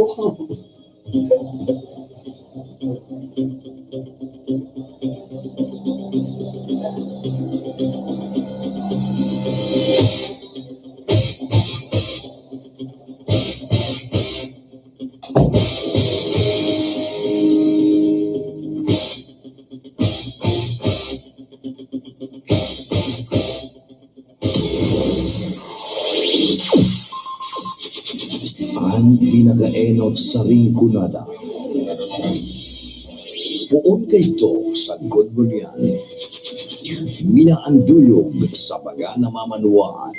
An pinagaenot sa Rinconada. Poon kaidto sagkod ngunyan. Minaanduyog sa baga na mamanuan.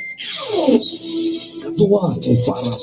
Katuwang para